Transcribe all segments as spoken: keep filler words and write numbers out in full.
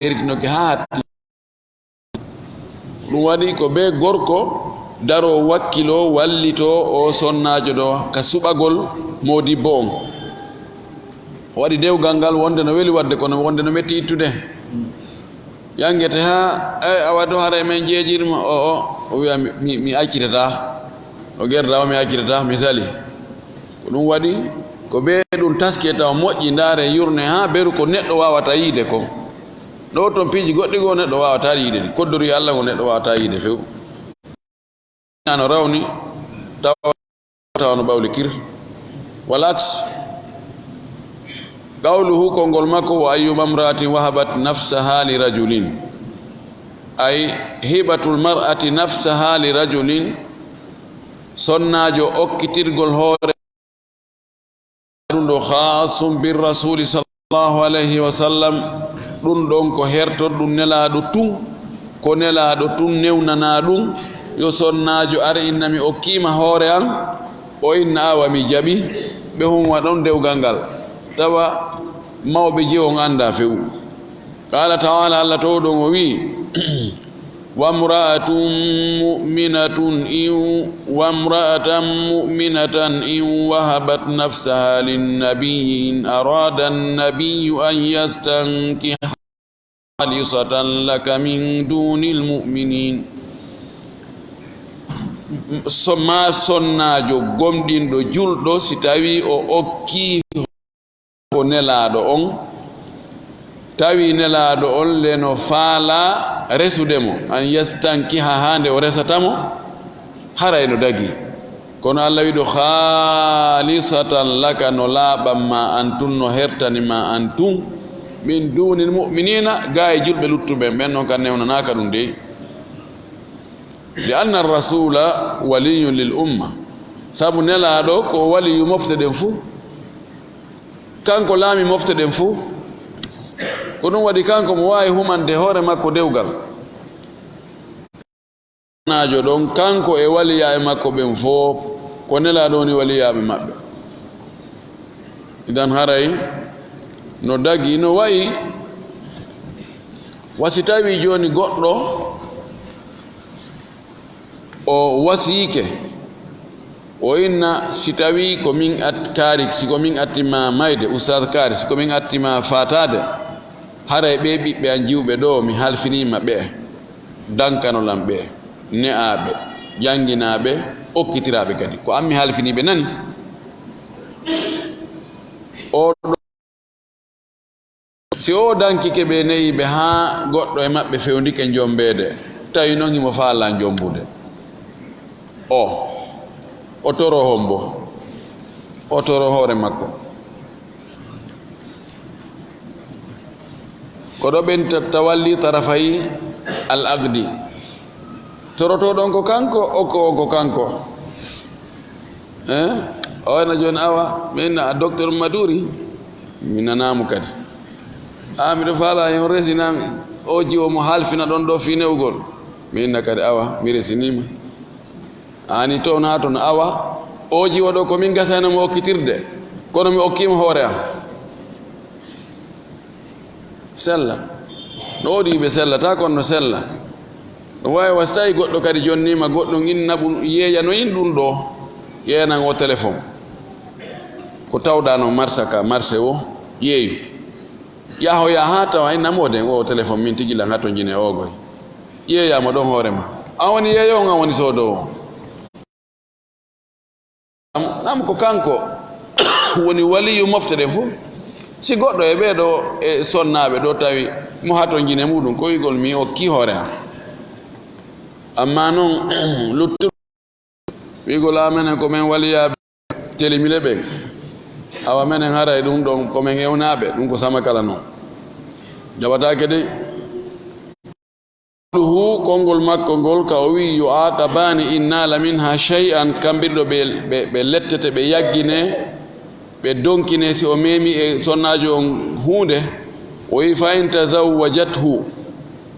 heritinoke haa hatti. Ɗum waɗi ko bee gorko daroo wakkiloo wallitoo o sonnaajo ɗo ka suɓagol moodibbo on. O waɗi dewgal ngal wonde no weli waɗde, kono wonde no metti ittude. Yanngete haa, "Ey, awa ɗo haray men jeejir mo." O, o, o wiya, "Mi, mi, mi accitataa." O gerda o, "Mi accitataa, mi sali." Ko ɗum waɗi, ko bee ɗum taskee tawa moƴƴi, ndaare yurne haa beru ko neɗɗo waawata yiide kon. Ɗo ton piiji goɗɗi goo neɗɗo waawata yiide ɗi. Koddori Allah ngo neɗɗo waawata yiide few. Nano rawni, tawa, tawa no ɓawli kir. Wal aks. Qawluhu, konngol makko, "Wa ayyuma imra'atin wahabat nafsaha li rajulin." Ay, hibatul mar'ati nafsaha li rajulin. Sonnaajo okkitirgol hoore ɗum ɗo, khasun bir rasuli sallallahu alayhi wa sallam, ɗum ɗon ko hertorɗum Nelaaɗo tun, ko Nelaaɗo tun newnanaa ɗum, yo sonnaajo ar inna mi okkiima hoore an, o inna awa mi jaɓi, ɓe hunwa ɗon dewgal ngal, tawa mawɓe jewon anndaa few. Qaala ta'aala, Allah towɗo on o wi'i, "Wamra'atun mu'minatun in, wamra'atan mu'minatan in wahabat nafsaha linnabiyyi in arada annabiyyu an yastankiha khalisatan laka min dunil mu'minin." So maa sonnaajo gomɗinɗo julɗo, si tawii o okkii ko Nelaaɗo on, tawi Nelaaɗo on le no faalaa resude mo, an yastankiha, haa nde o resata mo, haray no dagii. Kono Allah wi'i ɗo, "Khalisatan laka", no laaɓan ma an tun, no hertani ma an tun, "min dunil mu'minina", gaa e julɓe luttuɓe, ɓen non kan newnanaaka ɗum dey. "Li anna rasula waliyun lil umma", sabu Nelaaɗo ko waliyu mofte ɗen fuu. Kanko laami mofte ɗen fuu. Ko ɗum waɗi kanko mo waawi humande hoore makko dewgal. Naajo ɗon, kanko e waliyaaɓe makko ɓen fof, ko Nelaaɗo woni waliyaaɓe maɓɓe. Idan haray no dagi, no wa'i, wa si tawi jooni goɗɗo o wasiyike, o inna, si tawi ko min at-, kaari, si ko min atti ma mayde, Ustaas kaari, si ko min atti ma faataade, haray ɓee ɓiɓɓe an jiwɓe ɗo, mi halfiniima ɓe, dankano lan ɓe, ne'aaɓe, jannginaaɓe, okkitiraaɓe kadi. Ko an mi halfini ɓe, nani? O ɗo Si o dankike ɓe, ne'i ɓe haa goɗɗo e maɓɓe fewndike njommbeede, tawi non himo faalaa njommbude, o, o toro hombo, o toro hoore makko. Ko ɗo ɓen ta-, tawalli tarafay al aqdi. Torotooɗo on ko kanko, okko on ko kanko. Eh? O wayno jooni, awa, min a docteur Maduri, mi nanaamo kadi. A, miɗo faala yon resinan o jiwo mo halfina ɗon ɗo fii ne'ugol. Mi inna kadi, awa, mi resiniima. Ani toon haa toon, awa, o jiwo ɗo ko min gasayno mo okkitirde, kono mi okkiima hoore am. Sella. No woodi ɓe sellata, kono no sella. No waawi wa si tawi goɗɗo kadi jonniima goɗɗum, inna ɓum yeeyanoyin ɗum ɗo, yeeyanan o téléphone. Ko tawɗaa no marsa ka, marché o, yeeyu. Yahoya haa tawa inna mooden o téléphone min tigi lan hato jine ogoy. Yeeyaama ɗon hoore ma. A woni yeeyo on, a woni soodoowo. Am, am ko kanko woni waliyu mofte ɗen fof. Si goɗɗo e ɓee ɗo e sonnaaɓe ɗo tawi mo hato jine muɗum, ko wi'gol mi okki hoore am. Amma non, luttuɓe wi'gol, "A menen ko men waliyaaɓe telimile ɓen." Awa menen haray ɗum ɗon ko men ewnaaɓe, ɗum ko sama kala non. Jaɓataake de. Qawluhu, konngol makko ngol, ka o wi'i, "Yu'aqabaani in naala minha shay'an", kamɓe ɗiɗo ɓe, ɓe, ɓe lettete, ɓe yaggine, ɓe donkine si o memi e sonnaajo on huunde. O wi'i, "Fa in tazawwajathu",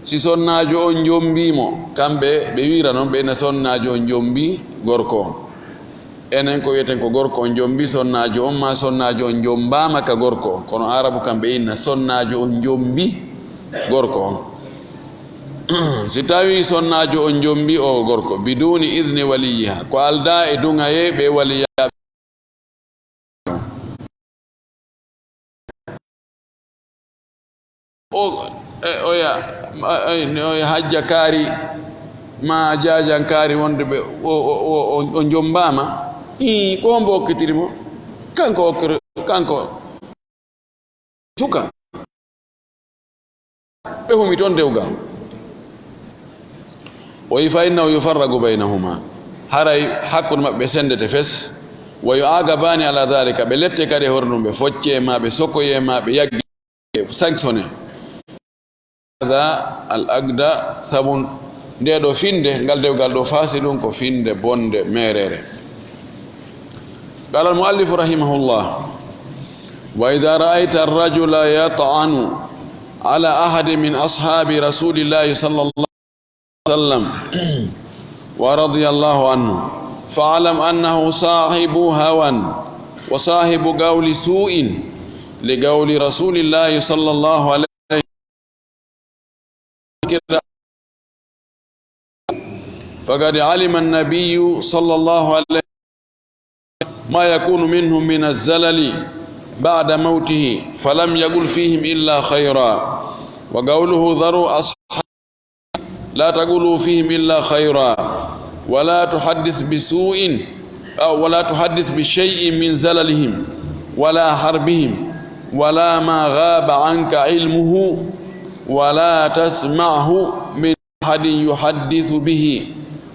si sonnaajo on jombii mo, kamɓe ɓe wi'ira non, ɓe na sonnaajo on jombii gorko on. Enen ko wi'eten ko gorko on jombii sonnaajo on, maa sonnaajo on jombaama ka gorko on. Kono Aarabu kamɓe inna sonnaajo on jombii gorko on. Si tawi sonnaajo on jombi o gorko, biduni idni waliyiha, ko aldaa e duŋayee ɓe waliyaaɓe. O, e, oya, a, a, oya hajja kaari, ma jaajan kaari wonde ɓe, o, o, o, o, o jombaama. Ii, ko hombo okkitiri mo? Kanko okkiri, kanko suka. Ɓe humi toon dewgal. O wi, "Fa innahu yufarraqu baynahuma." Haray hakkunde maɓɓe senndete fes. "Wa yu'aqabani ala dhalika." Ɓe lette kadi e hoore ɗum, ɓe focce ma, ɓe sokoye ma, ɓe yagge, ɓe sanctionne. Hadha al aqda, sabu nde ɗo finde, ngal dewgal ɗo fasidun, ko finde bonde meerere. Qala al muallifu rahimahullah, "Wa idha ra'ayta ar-rajula yat'anu ala ahadin min ashabi Rasulillahi sallallahu alaihi wasallam wa radiyallahu anhu, fa'lam annahu sahibu hawan wa sahibu qawli su'in li qawli Rasulillahi sallallahu alaihi." فقد علم النبي صلى الله عليه وسلم ما يكون منهم من الزلل بعد موته، فلم يقل فيهم إلا خيرا. وقوله: "ذروا أصحابي لا تقولوا فيهم إلا خيرا، ولا تحدث بسوء، أو ولا تحدث بشيء من زللهم ولا حربهم، ولا ما غاب عنك علمه، ولا تسمعه من أحد يحدث به،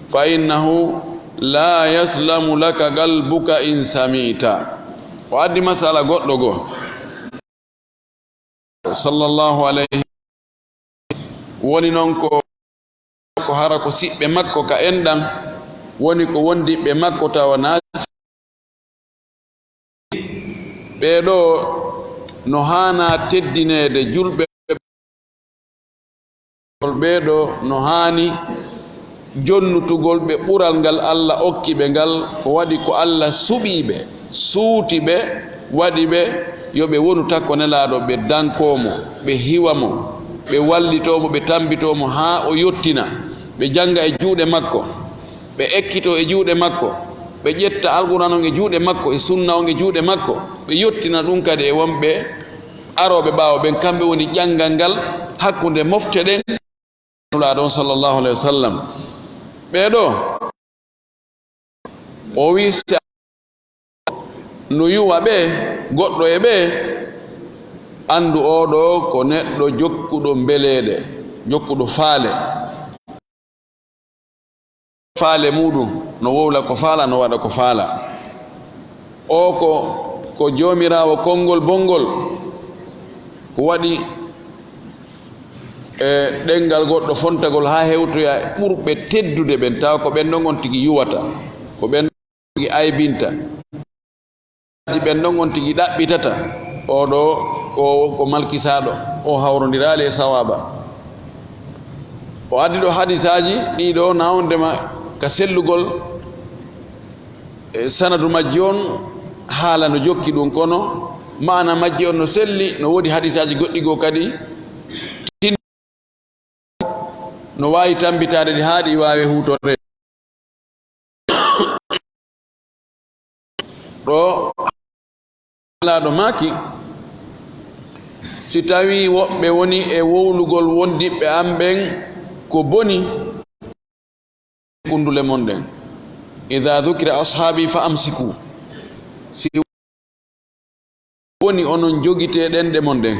فإنه لا يسلم لك قلبك إن سمعت." O addi masala goɗɗo goo. Sallallahu alayhi. Woni noon ko, ko hara ko siɓɓe makko ka enɗan, woni ko wondiɓɓe makko tawa naa ɓee ɗoo no haanaa teddineede julɓe. Ɓee ɗoo no haani jonnutugol ɓe ɓural ngal Alla okki ɓe ngal, ko waɗi ko Alla suɓii ɓe, suuti ɓe, waɗi ɓe yo ɓe wonu takko Nelaaɗo, ɓe dankoo mo, ɓe hiwa mo, ɓe wallitoo mo, ɓe tammbitoo mo haa o yottina, ɓe jannga e juuɗe makko, ɓe ekkitoo e juuɗe makko, ɓe ƴetta Alquraan on e juuɗe makko, e Sunna on e juuɗe makko, ɓe yottina ɗum kadi e wonɓe arooɓe ɓaawo ɓen, kamɓe woni ƴanngal ngal hakkunde mofte ɗen Nulaaɗo on sallallahu alayhi wa sallam. Ɓee ɗoo, o wi'i, si no yuwa ɓe, goɗɗo e ɓe, anndu oo ɗoo ko neɗɗo jokkuɗo mbeleeɗe, jokkuɗo faale. Faale muuɗum, no wowla ko faala, no waɗa ko faala. Oo ko, ko joomiraawo konngol bonngol, ko waɗi e ɗemngal goɗɗo fontagol haa hewtoya ɓurɓe teddude ɓen, tawa ko ɓen ɗon on tigi yuwata, ko ɓen tigi aybinta. Ɓen ɗon on tigi ɗaɓɓitata, oo ɗoo ko, ko malkisaaɗo, o hawrondiraali e sawaaba. O addi ɗoo hadisaaji ɗii ɗoo, na wondema ka sellugol, e sanadu majji on, haala no jokki ɗum, kono maana majji on no selli, no woodi hadisaaji goɗɗi goo kadi, tin-, no waawi tammbitaade ɗi haa ɗi waawi huutoree. Ɗoo, Nelaaɗo maaki, si tawii woɓɓe woni e wowlugol wondiɓɓe am ɓen ko boni, kunndule mon ɗen. Idha dhukira ashaabi fa amsiku. Si woni onon jogitee ɗenɗe mon ɗen.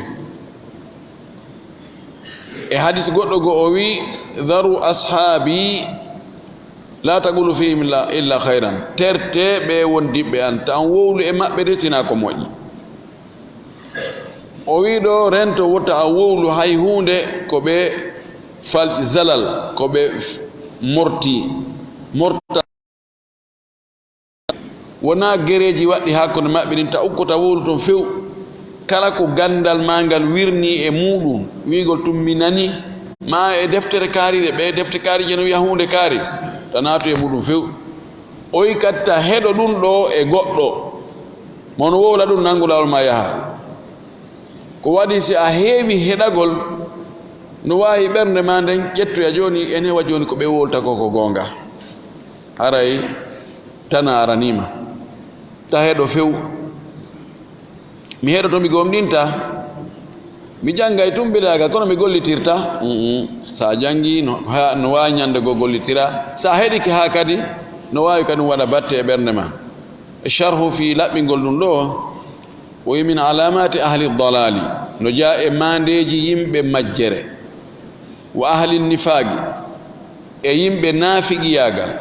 E hadis goɗɗo goo o wi'i, "Dharu ashaabi la taqulu fihim illa, illa khayran." Tertee ɓee wondiɓɓe an, ta on wowlu e maɓɓe de sinaa ko moƴƴi. O wi'i ɗoo, rento wota a wowlu hay huunde ko ɓe fal-, zalal, ko ɓe f-, morti, morta. Wonaa gereeji waɗɗi hakkunde maɓɓe ɗin, ta ukkota wowlu ton few. Kala ko ganndal maa ngal wirnii e muuɗum, wi'ugol tun mi nanii, maa e deftere kaariire, ɓee defte kaariije no wi'a huunde kaari, ta naatu e muuɗum few. O wi'i kadi ta heɗo ɗum ɗoo e goɗɗo, mo no wowla ɗum, nanngu laawol maa yaha. Ko waɗi si a heewi heɗagol, No waawi ɓernde maa nden ƴettoya jooni, en hewa jooni ko ɓe wowlata ko, ko goonga. Haray tana araniima. Ta heɗo few. Mi heɗoto, mi gomɗinta. Mi janngay tun bilaagal, kono mi gollitirta. Mm-mm. Sa janngi, no, ha, no waawi ñannde goo gollitira. Sa heɗike haa kadi, no waawi kadi waɗa batte e ɓernde maa. Sharhu fii laɓɓingol ɗun ɗoo, o wi'i, min alamati ahli dalali, no jeyaa e maandeeji yimɓe majjere, wa ahli nifaqi, e yimɓe naafiqiyaagal,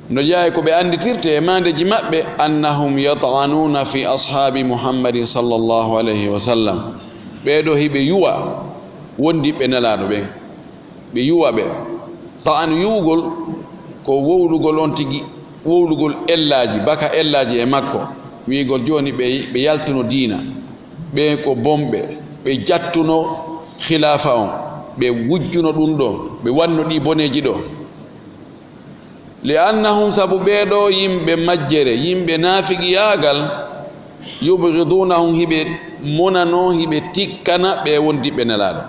no jeyaa e ko ɓe annditirtee e maandeeji maɓɓe, annahum yat'anuna fi ashabi Muhammadin sallallahu alayhi wa sallam, ɓee ɗoo hiɓe yuwa wondiɓɓe Nelaaɗo ɓen. Ɓe yuwa ɓe. Ta'an, yuwugol, ko wowlugol on tigi, wowlugol ellaaji, baka ellaaji e makko. Wi'ugol jooni ɓe, ɓe yaltuno diina. Ɓe ko bomɓe. Ɓe jattuno khilaafa on. Ɓe wujjuno ɗun ɗoo. Ɓe wanno ɗii boneeji ɗoo. Li annahum, sabu ɓee ɗoo yimɓe majjere, yimɓe naafiqiyaagal, yubghidunahum, hiɓe monano, hiɓe tikkana ɓe wondiɓɓe Nelaaɗo.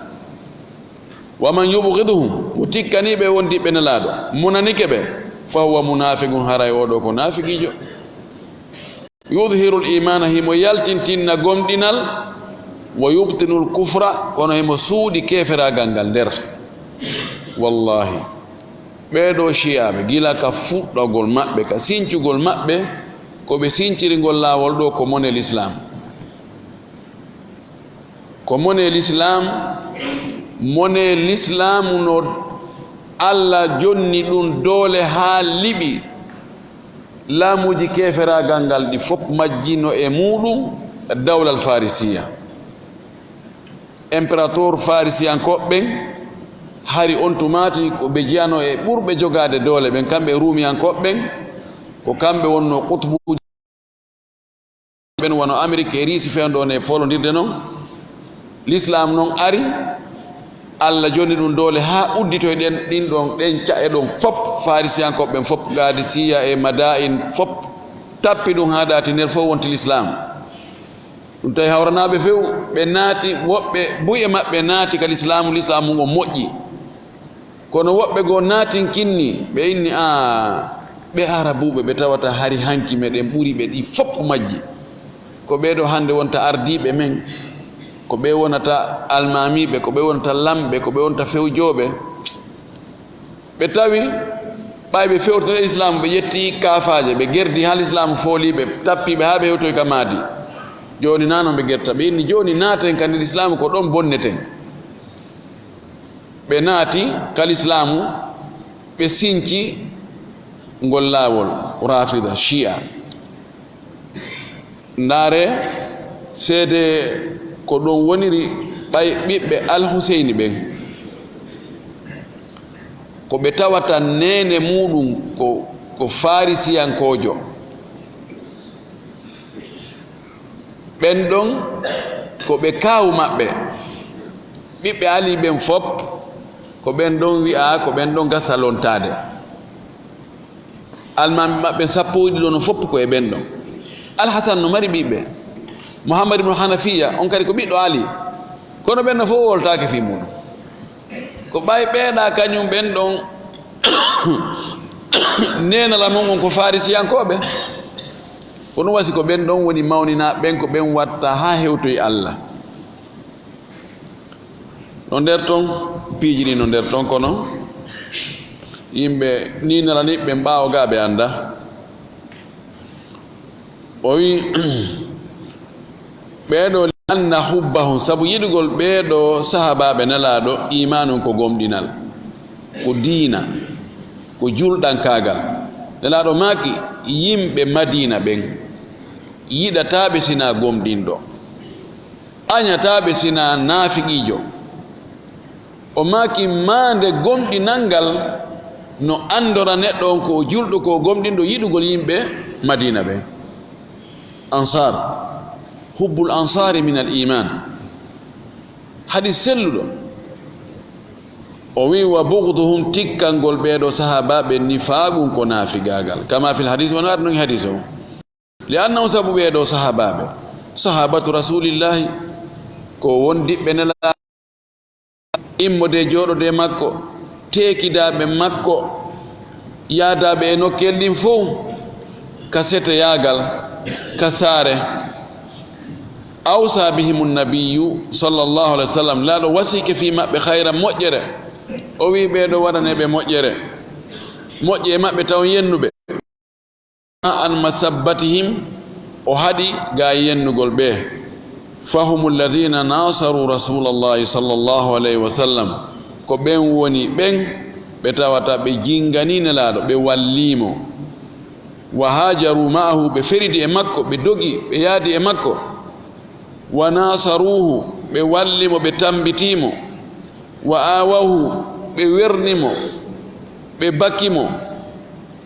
Wa man yubghiduhum, mo tikkanii ɓe wondiɓɓe Nelaaɗo, monanike ɓe, fa huwa munaafiqun, haray oo ɗoo ko naafiqiijo. Yudhirul imaana, himo yaltintinna gomɗinal, wa yubtinul kufra, kono himo suuɗi keeferaagal ngal nder. Wallaahi, ɓee ɗoo Shi'aaɓe, gila ka fuɗɗagol maɓɓe, ka sincugol maɓɓe, ko ɓe sinciri ngol laawol ɗoo ko mone Lislaam. Ko mone Lislaam, mone Lislaamu no Alla jonni ɗun doole haa liɓi laamuuji keeferaagal ngal ɗi fof majjino e muuɗum dawlal Farisiya. Emperatoor Farisiyankooɓe ɓen, hari on tumaati ko ɓe jeyano e ɓurɓe jogaade doole ɓen, kamɓe Ruumiyankooɓe ɓen, ko kamɓe wonno qutbuuji ɓen wano Amerik e Riisi fewndo on e folondirde non. Lislaam non ari, Alla jonni ɗum doole haa udditoy ɗen, ɗin ɗon, ɗen ca'e ɗon fop, Farisiyankooɓe ɓen fop, Qaadisiya e Madaa'in fop, tappi ɗum haa daati nder fof wonti Lislaam. Ɗum tawi hawranaaɓe few, ɓe naati, woɓɓe buy e maɓɓe naati ka Lislaamu, Lislaamu ngon moƴƴi. Kono woɓɓe goo naatinkinni, ɓe inni, "Aa, ɓe Arabuuɓe ɓe tawata hari hanki meɗen ɓuri ɓe ɗi fof majji. Ko ɓee ɗoo hannde wonta ardiiɓe men, ko ɓe wonata almaamiiɓe, ko ɓe wonata lamɓe, ko ɓe wonata fewjooɓe." Ɓe tawi, ɓay ɓe fewtino e Lislaamu, ɓe ƴetti kaafaaje, ɓe gerdi haa Lislaamu fooli ɓe, tappi ɓe haa ɓe hewtoyi ka maadi. Jooni naa non ɓe gerta, ɓe inni, "Jooni naaten ka nder Lislaamu, ko ɗon bonneten." Ɓe naati ka Lislaamu, ɓe sinci ngol laawol Rafida, Shi'a. Ndaare, seede ko ɗon woniri ɓay ɓiɓɓe Al Huseyni ɓen. Ko ɓe tawata neene muuɗum ko, ko Farisiyankoojo. Ɓen ɗon ko ɓe kaawu maɓɓe. Ɓiɓɓe Ali ɓen fop, ko ɓen ɗon wi'aa, ko ɓen ɗon gasa lontaade. Almaami maɓɓe sappo e ɗiɗo no fop ko e ɓen ɗon. Alhasan no mari ɓiɓɓe. Muhammad ibn Hanafiya, on kadi ko ɓiɗɗo Ali. Kono ɓen no fof woltaaki fii muuɗum. Ko ɓay ɓeeɗa kañum ɓen ɗon neenala mon on ko Farisiyankooɓe. Ko ɗum wasi ko ɓen ɗon woni mawninaaɓe ɓen, ko ɓen watta haa hewtoyi Alla. No nder ton, piiji ɗin no nder ton, kono yimɓe ni nelani ɓen ɓaawo gaa ɓe annda. O wi, ɓee ɗoo, "Li anna hubbahum", sabu yiɗugol ɓee ɗoo sahaabaaɓe Nelaaɗo, "iimaanun", ko gomɗinal, ko diina, ko julɗankaagal. Nelaaɗo maaki, yimɓe Madiina ɓen yiɗataa ɓe sinaa gomɗinɗo. Añataa ɓe sinaa naafiqiijo. O maaki, maande gomɗinal ngal no anndora neɗɗo on ko o julɗo, ko o gomɗinɗo, yiɗugol yimɓe Madiina ɓe. Ansaar, hubbul ansaari min al iimaan. Hadiis selluɗo. O wi'i, "Wa bughduhum", tikkangol ɓee ɗoo sahaabaaɓe, "nifaaqun", ko naafigaagal. Kama fil hadiis, wano arno e hadiis o. Li annahum, sabu ɓee ɗoo sahaabaaɓe, sahaabatu Rasuulillaahi, ko wondiɓɓe Nelaaɗo, immode jooɗode makko, teekidaaɓe makko, yaadaaɓe e nokkeel ɗin fow, ka seteyaagal, ka saare. Awsa bihimu nabiyyu sallallahu alaihi wasallam, Laaɗo wasiike fii maɓɓe khayran moƴƴere. O wi'i ɓee ɗoo waɗanee ɓe moƴƴere. Moƴƴe e maɓɓe taw yennuɓe. An masabbatihim, o haɗi ga yennugol ɓe. Fahumu alladhina nasaru rasulallahi sallallahu alaihi wasallam. Ko ɓen woni ɓen ɓe tawata ɓe jinganii Nelaaɗo, ɓe wallii mo. Wa hajaru ma'ahu, ɓe feridi e makko, ɓe dogi, ɓe yaadi e makko. Wa nasaruhu, ɓe walli mo, ɓe tambitii mo. Wa awahu, ɓe werni mo, ɓe baki mo,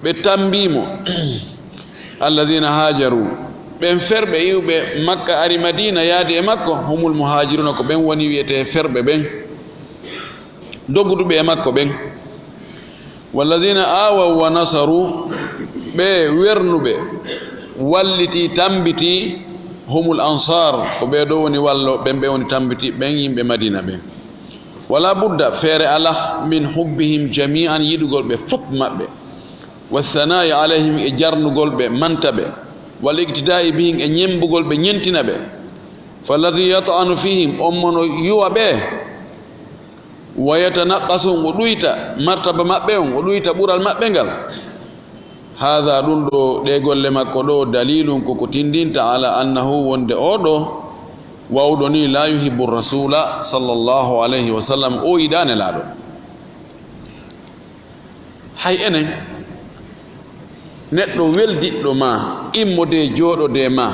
ɓe tambii mo. Alladhina hajaru, ɓen ferɓe iwɓe Makka ari Madiina yaadi e makko, humul muhajiruna, ko ɓen woni wi'etee ferɓe ɓen, doguduɓe e makko ɓen. Walladhina awaw wa nasaru, ɓe wernuɓe, wallitii, tambitii, humul ansar, ko ɓee ɗoo woni wallo, ɓen ɓe woni tambitii, ɓen yimɓe Madiina ɓen. Wala budda, feere alaa, min hubbihim jami'an, yiɗugol ɓe fop maɓɓe. Wa thanaa'i alayhim, e jarnugol ɓe, manta ɓe. Wal iqtidaa'i bihim, e ñemmbugol ɓe, ñentina ɓe. Falladhi yat'anu fihim, on mo no yuwa ɓe. Wa yatanaqqasu, o ɗuyta martaba maɓɓe on, o ɗuyta ɓural maɓɓe ngal. Haadha, ɗum ɗoo, ɗee golle makko ɗoo, dalilun, ko ko tindinta, ala annahu, wonde oo ɗoo waawɗo nii, la yuhibbu rasula sallallahu alayhi wa sallam, o yiɗaa Nelaaɗo. Hay enen, neɗɗo weldiɗɗo ma, immode jooɗode ma,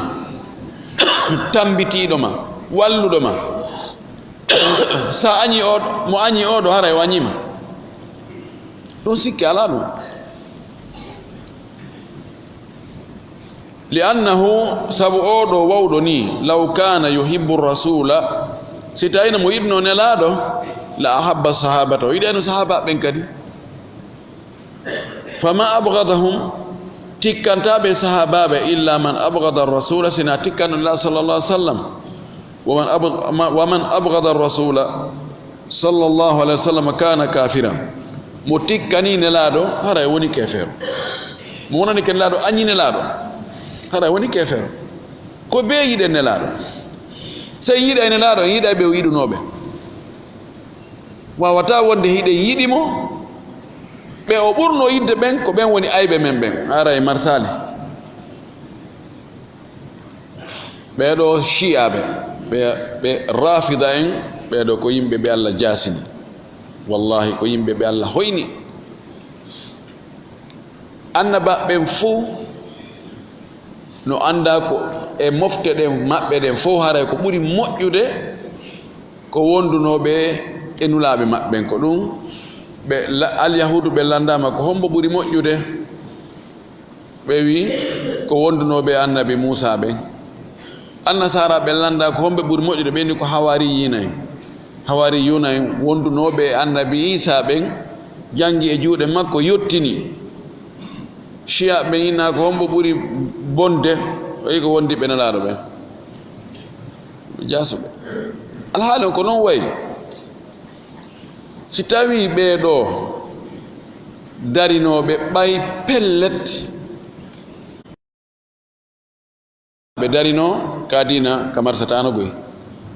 tambitiiɗo ma, walluɗo ma, sa añi oo, mo añi oo ɗoo, haray o añii ma. Ɗum sikke alaa ɗum. Li annahu, sabu oo ɗoo waawɗo nii, law kaana yuhibbu rasula, si tawii no mo yiɗunoo Nelaaɗo, la ahabba sahabata, o yiɗayno sahaabaaɓe ɓen kadi. Fama abgadahum, tikkantaa ɓen sahaabaaɓe, illa man abgada rasula, sinaa tikkanɗo Nelaaɗo sallallahu alaihi wasallam. Wa man ab-, ma-, wa man abgada rasula sallallahu alaihi wasallam kana kafiran. Mo tikkanii Nelaaɗo, haray woni keefeero. Mo wonani ke Nelaaɗo, añi Nelaaɗo, haray woni keefeero. Ko bee yiɗen Nelaaɗo. Si en yiɗay Nelaaɗo, en yiɗay ɓe o yiɗunoo ɓe. Waawataa wonde hiɗen yiɗi mo, ɓe o ɓurnoo yiɗde ɓen, ko ɓen woni ayɓe men ɓen. Haray marsaali. Ɓee ɗoo Shi'aaɓe, ɓe, ɓe Raafida en, ɓee ɗoo ko yimɓe ɓe Allah jaasini. Wallahi, ko yimɓe ɓe Allah hoyni. Annabaaɓe ɓen fow no anndaa ko e mofte ɗen maɓɓe ɗen fow, haray ko ɓuri moƴƴude ko wondunooɓe e nulaaɓe maɓɓe ɓen. Ko ɗum ɓe la-, Alyahuudu ɓe lanndaama ko hombo ɓuri moƴƴude. Ɓe wi'i ko wondunooɓe e Annabi Muusaa ɓen. Annasaaraaɓe lanndaa ko homɓe ɓuri moƴƴude, ɓe inni ko hawaariyiina en. Hawaariyuuna en wondunooɓe e Annabi Iisaa ɓen, janngi e juuɗe makko, yottini. Shi'aaɓe ɓen innaa ko hombo ɓuri bonde, o wi'i ko wondiiɓe Nelaaɗo ɓen. Jaasuɓe. Alhaali on ko non wayi. Si tawii ɓee ɗoo darinooɓe ɓay pellet, ɓe darinoo ka diina ka marsataano buy.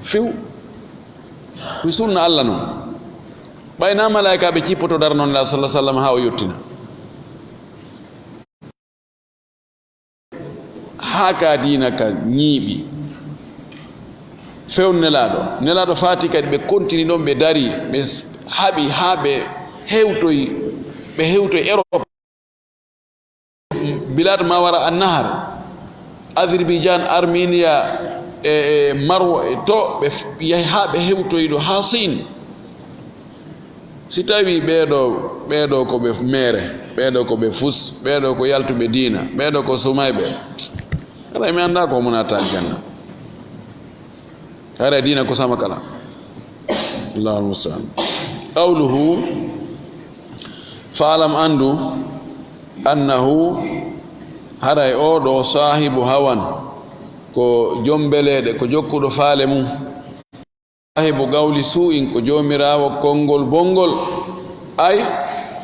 Few. Ko sunna Allah non. Ɓay na malaa'ikaaɓe cippoto darano Nelaaɗo sallallahu alaihi wasallam haa o yottina. Haa ka diina ka ñiiɓi. Few Nelaaɗo. Nelaaɗo faati kadi ɓe kontini ɗon, ɓe dari, ɓe s-, haɓi haa ɓe hewtoyi, ɓe hewtoyi Europe. Bilad ma wara an-nahar, Azerbaijan, Armenia, e, e Marwa, e to ɓe f-, yahi haa ɓe hewtoyi ɗo haa Siin. Si tawii ɓee ɗoo, ɓee ɗoo ko ɓe meere, ɓee ɗoo ko ɓe fus, ɓee ɗoo ko yaltuɓe diina, ɓee ɗoo ko sumayɓe, haray mi anndaa ko mo naata aljanna. Haray diina ko sama kala. Allahul musta'an. Qawluhu, fa'lam, anndu, annahu, haray oo ɗoo saahibu hawan, ko jom mbeleeɗe, ko jokkuɗo faale mum. Saahibu gawli suu'in ko joomiraawo konngol bonngol. Ay,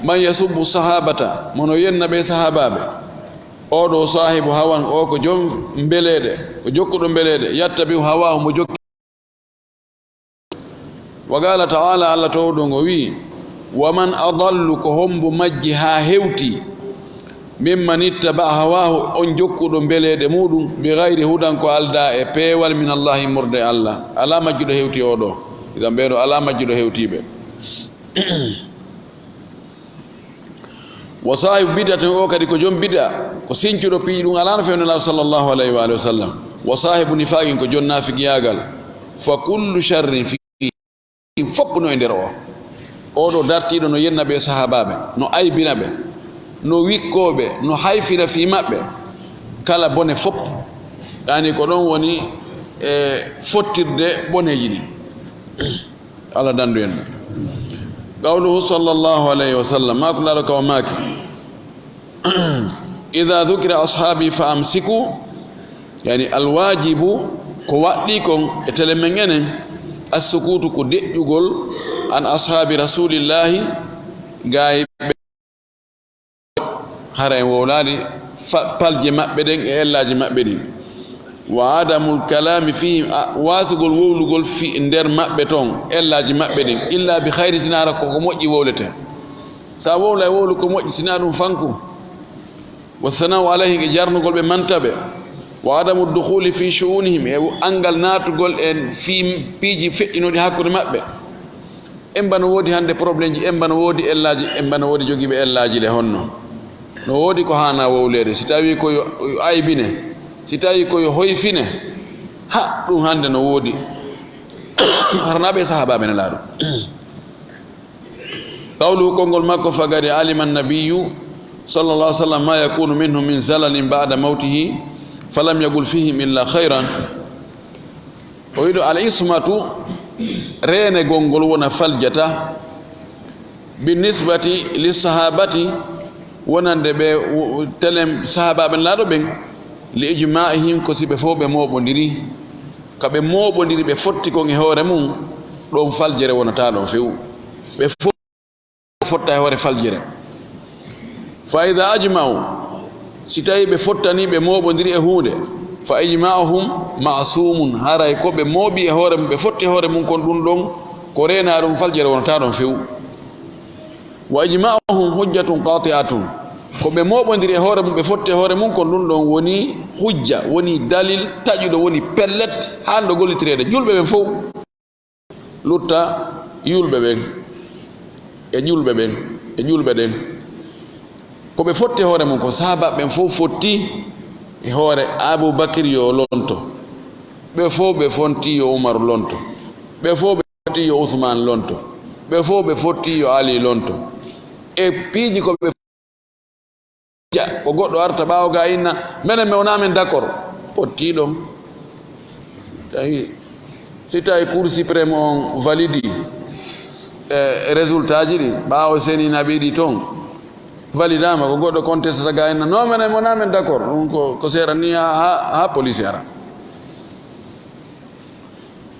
man yasubbu sahaabata, mo no yenna ɓe sahaabaaɓe. Oo ɗoo saahibu hawan, oo ko jom mbeleeɗe, ko jokkuɗo mbeleeɗe, yattabi'u hawaahu, mo jokki. Wa qaala ta'aala, Alla toowɗo ngo wi'i, wa man adallu, ko hommbo majji haa hewtii, mimman ittaba'a hawaahu, on jokkuɗo mbeleeɗe muuɗum, bi gayri hudan, ko aldaa e peewal, min Allaahi, immorde e Alla. Alaa majjuɗo hewtii oo ɗoo. Idan ɓee ɗoo alaa majjuɗo hewtii ɓe. Wa saahibu bid'atin, oo kadi ko jom bid'a, ko sincuɗo piiji ɗum alaa no feewni Nulaaɗo sallallahu alayhi wa alihi wa sallam. Wa saahibu nifaaqin, ko jom naafiqiyaagal. Fa kullu sharrin fi, fof no e nder oo. Oo ɗoo dartiiɗo no yenna ɓe sahaabaaɓe, no aybina ɓe, no wikkoo ɓe, no hayfina fii maɓɓe. Kala bone fof, yaani ko ɗoon woni e fottirde boneeji ɗin. Allah danndu en. Qawluhu sallallahu alayhi wa sallam, maako Nulaaɗo ka o maaki, "Idha dhukira ashaabi fa amsiku." Yani, alwaajibu, ko waɗɗii kon e tele men enen, assukuutu, ko deƴƴugol, an ashaabi rasuulillaahi, gaay ɓe hara en wowlaali fa-, palje maɓɓe ɗen e ellaaji maɓɓe ɗin. Wa adamul kalaami fihim, a, waasugol wowlugol fi nder maɓɓe ton, ellaaji maɓɓe ɗin, illa bi khayri, sinaa hara ko ko moƴƴi wowletee. Sa wowlay wowlu ko moƴƴi, sinaa ɗum fanku. Wa sanau alayhim, e jarnugol ɓe, manta ɓe. Wa adamu dukhuli fi shu'unihim, e anngal naatugol en fii piiji feƴƴinooɗi hakkunde maɓɓe. Emba no woodi hannde problemji, emba no woodi ellaaji, emba no woodi jogiiɓe ellaaji le honno. No woodi ko haanaa wowleede. Si tawii ko yo, yo aybine, si tawii ko yo hoyfine, ha, ɗum hannde no woodi. Harnaaɓe e sahaabaaɓe Nelaaɗo. Qawluhu, konngol makko, faqad alima annabiyyu sallallahu alayhi wa sallam ma yakunu minhum min zalalin ba'da mawtihi, falam yaqul fihim illa khayran. O wiɗo al ismatu, reenegol ngol wona faljata, bi nisbati li sahabati, wonande ɓe, wo-, telen sahaabaaɓe Nelaaɗo ɓen, li ijma'ihim, ko si ɓe fof ɓe mooɓondiri, ka ɓe mooɓondiri ɓe fotti kon e hoore mum, ɗon faljere wonata ɗon few. Ɓe fof fotta e hoore faljere. Fa ida ajma'u, si tawi ɓe fottani, ɓe mooɓondiri e huunde, fa ijma'uhum ma'sumun, haray ko ɓe mooɓi e hoore mum, ɓe fotti e hoore mum kon, ɗum ɗon ko reenaa ɗum, faljere wonata ɗon few. Wa ijma'uhum hujjatun qati'atun, ko ɓe mooɓondiri e hoore mum, ɓe fotti e hoore mum kon, ɗum ɗon woni hujja, woni dalil taƴuɗo, woni pellet, haanɗo gollitireede julɓe ɓen fow. Lutta yulɓe ɓen e ƴulɓe ɓen e ƴulɓe ɗen. Ko ɓe fotti e hoore mum, ko sahaaba ɓen fof fotti e hoore Abu Bakr, yo lonto. Ɓe fof ɓe fotti yo Umar lonto. Ɓe fof ɓe fotti yo Usmaan lonto. Ɓe fof ɓe fotti yo Ali lonto. E piiji ko ɓe ja, ko goɗɗo arta ɓaawo ga inna, menen mi wonaa men d'accord. Pottii ɗon. Tawi, si tawi Cour suprême on validi, e résultat ji ɗi, ɓaawo seni naɓi ɗi ton, validama, ko goɗɗo contestata ga inna, non, menen mi wonaa men d'accord. Ɗum ko, ko seeɗa ni ha, ha, ha police ara.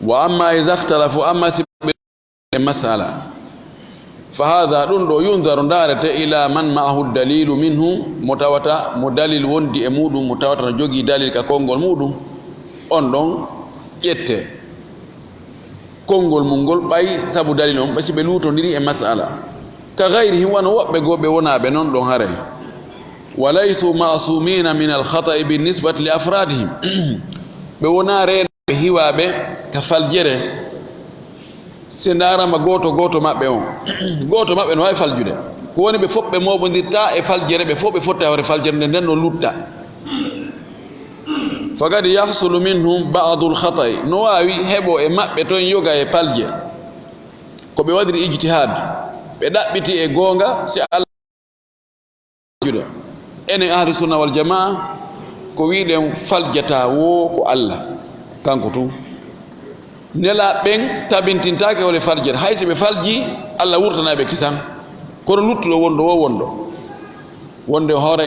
Wa amma iza ikhtalafu, amma si ɓe e masala. Fa hadha, ɗum ɗo, yunzaru, ndaarete, ila man ma'ahu dalilu minhu, mo tawata, mo dalil wondi e muɗum, mo tawata no jogii dalil ka konngol muɗum, on ɗon ƴette konngol mum ngol ɓay sabu dalil on, ɓay si ɓe luutondiri e masala. Ka ghayrihim, wano woɓɓe goo ɓe wonaaɓe non ɗon haray. Wa laysu ma'sumina min al-khata'i bi nisbati li afradihim. Ɓe wonaa reenaaɓe hiwaaɓe ka faljere. Se ndaarama gooto gooto maɓɓe on, gooto maɓɓe no waawi faljude. Ko woni ɓe fof ɓe mooɓondirta e faljere, ɓe fof ɓe fotta e hoore faljere nden, nden no lutta. Faqad yahsulu minhum ba'dul khata'i. No waawi heɓo e maɓɓe ton yoga e palje. Ko ɓe waɗiri ijtihad, ɓe ɗaɓɓiti e goonga, si Allah juɗo. Enen ahlu sunna wal jamaa, ko wiɗen faljata wo ko Allah, kanko tun. Nelaaɓe ɓen tabintintaake ole faljere. Hay si ɓe falji, Allah wurtanay ɓe kisan. Kono luttuɗo wonɗo wo wonɗo. Wonde hoore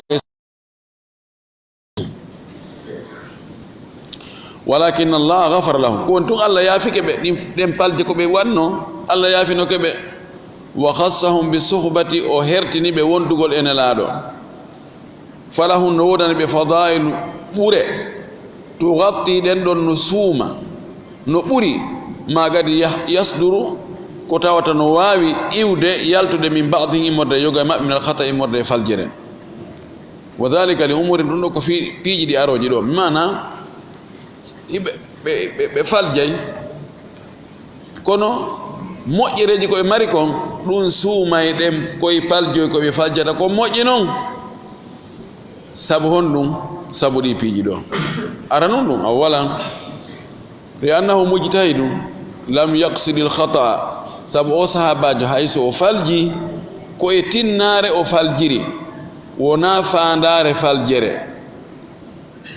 Walakin Allah ghafara lahum. Ko woni tun Allah yaafike ɓe, ɗin, ɗen palje ko ɓe wanno, Allah yaafinoke ɓe. Wa khassahum bi suhbati, o hertini ɓe wondugol e Nelaaɗo. Falahum, no woodani ɓe fadailu ɓure, tughatti, ɗen ɗon no suuma, no ɓuri, ma gadi yah-, yasduru, ko tawata no waawi iwde, yaltude min ba'dihim, immorde e yoga e maɓɓe, min al khata, immorde e faljere. Wa dhalika li umurin, ɗum ɗo ko fi-, piiji ɗi arooji ɗo. Maana, ɓe, ɓe, ɓe, ɓe faljay, kono moƴƴereeji ko ɓe mari kon, ɗum suumay ɗen, koye paljoy ko ɓe faljata kon moƴƴi non. Sabu honɗum? Sabu ɗi piiji ɗo. Aranun ɗum, awwalan, li annahu mujtahidun lam yaqsidil khata'a. Sabu o sahaabaajo, hay so o falji, ko e tinnaare o faljiri, wonaa faandaare faljere.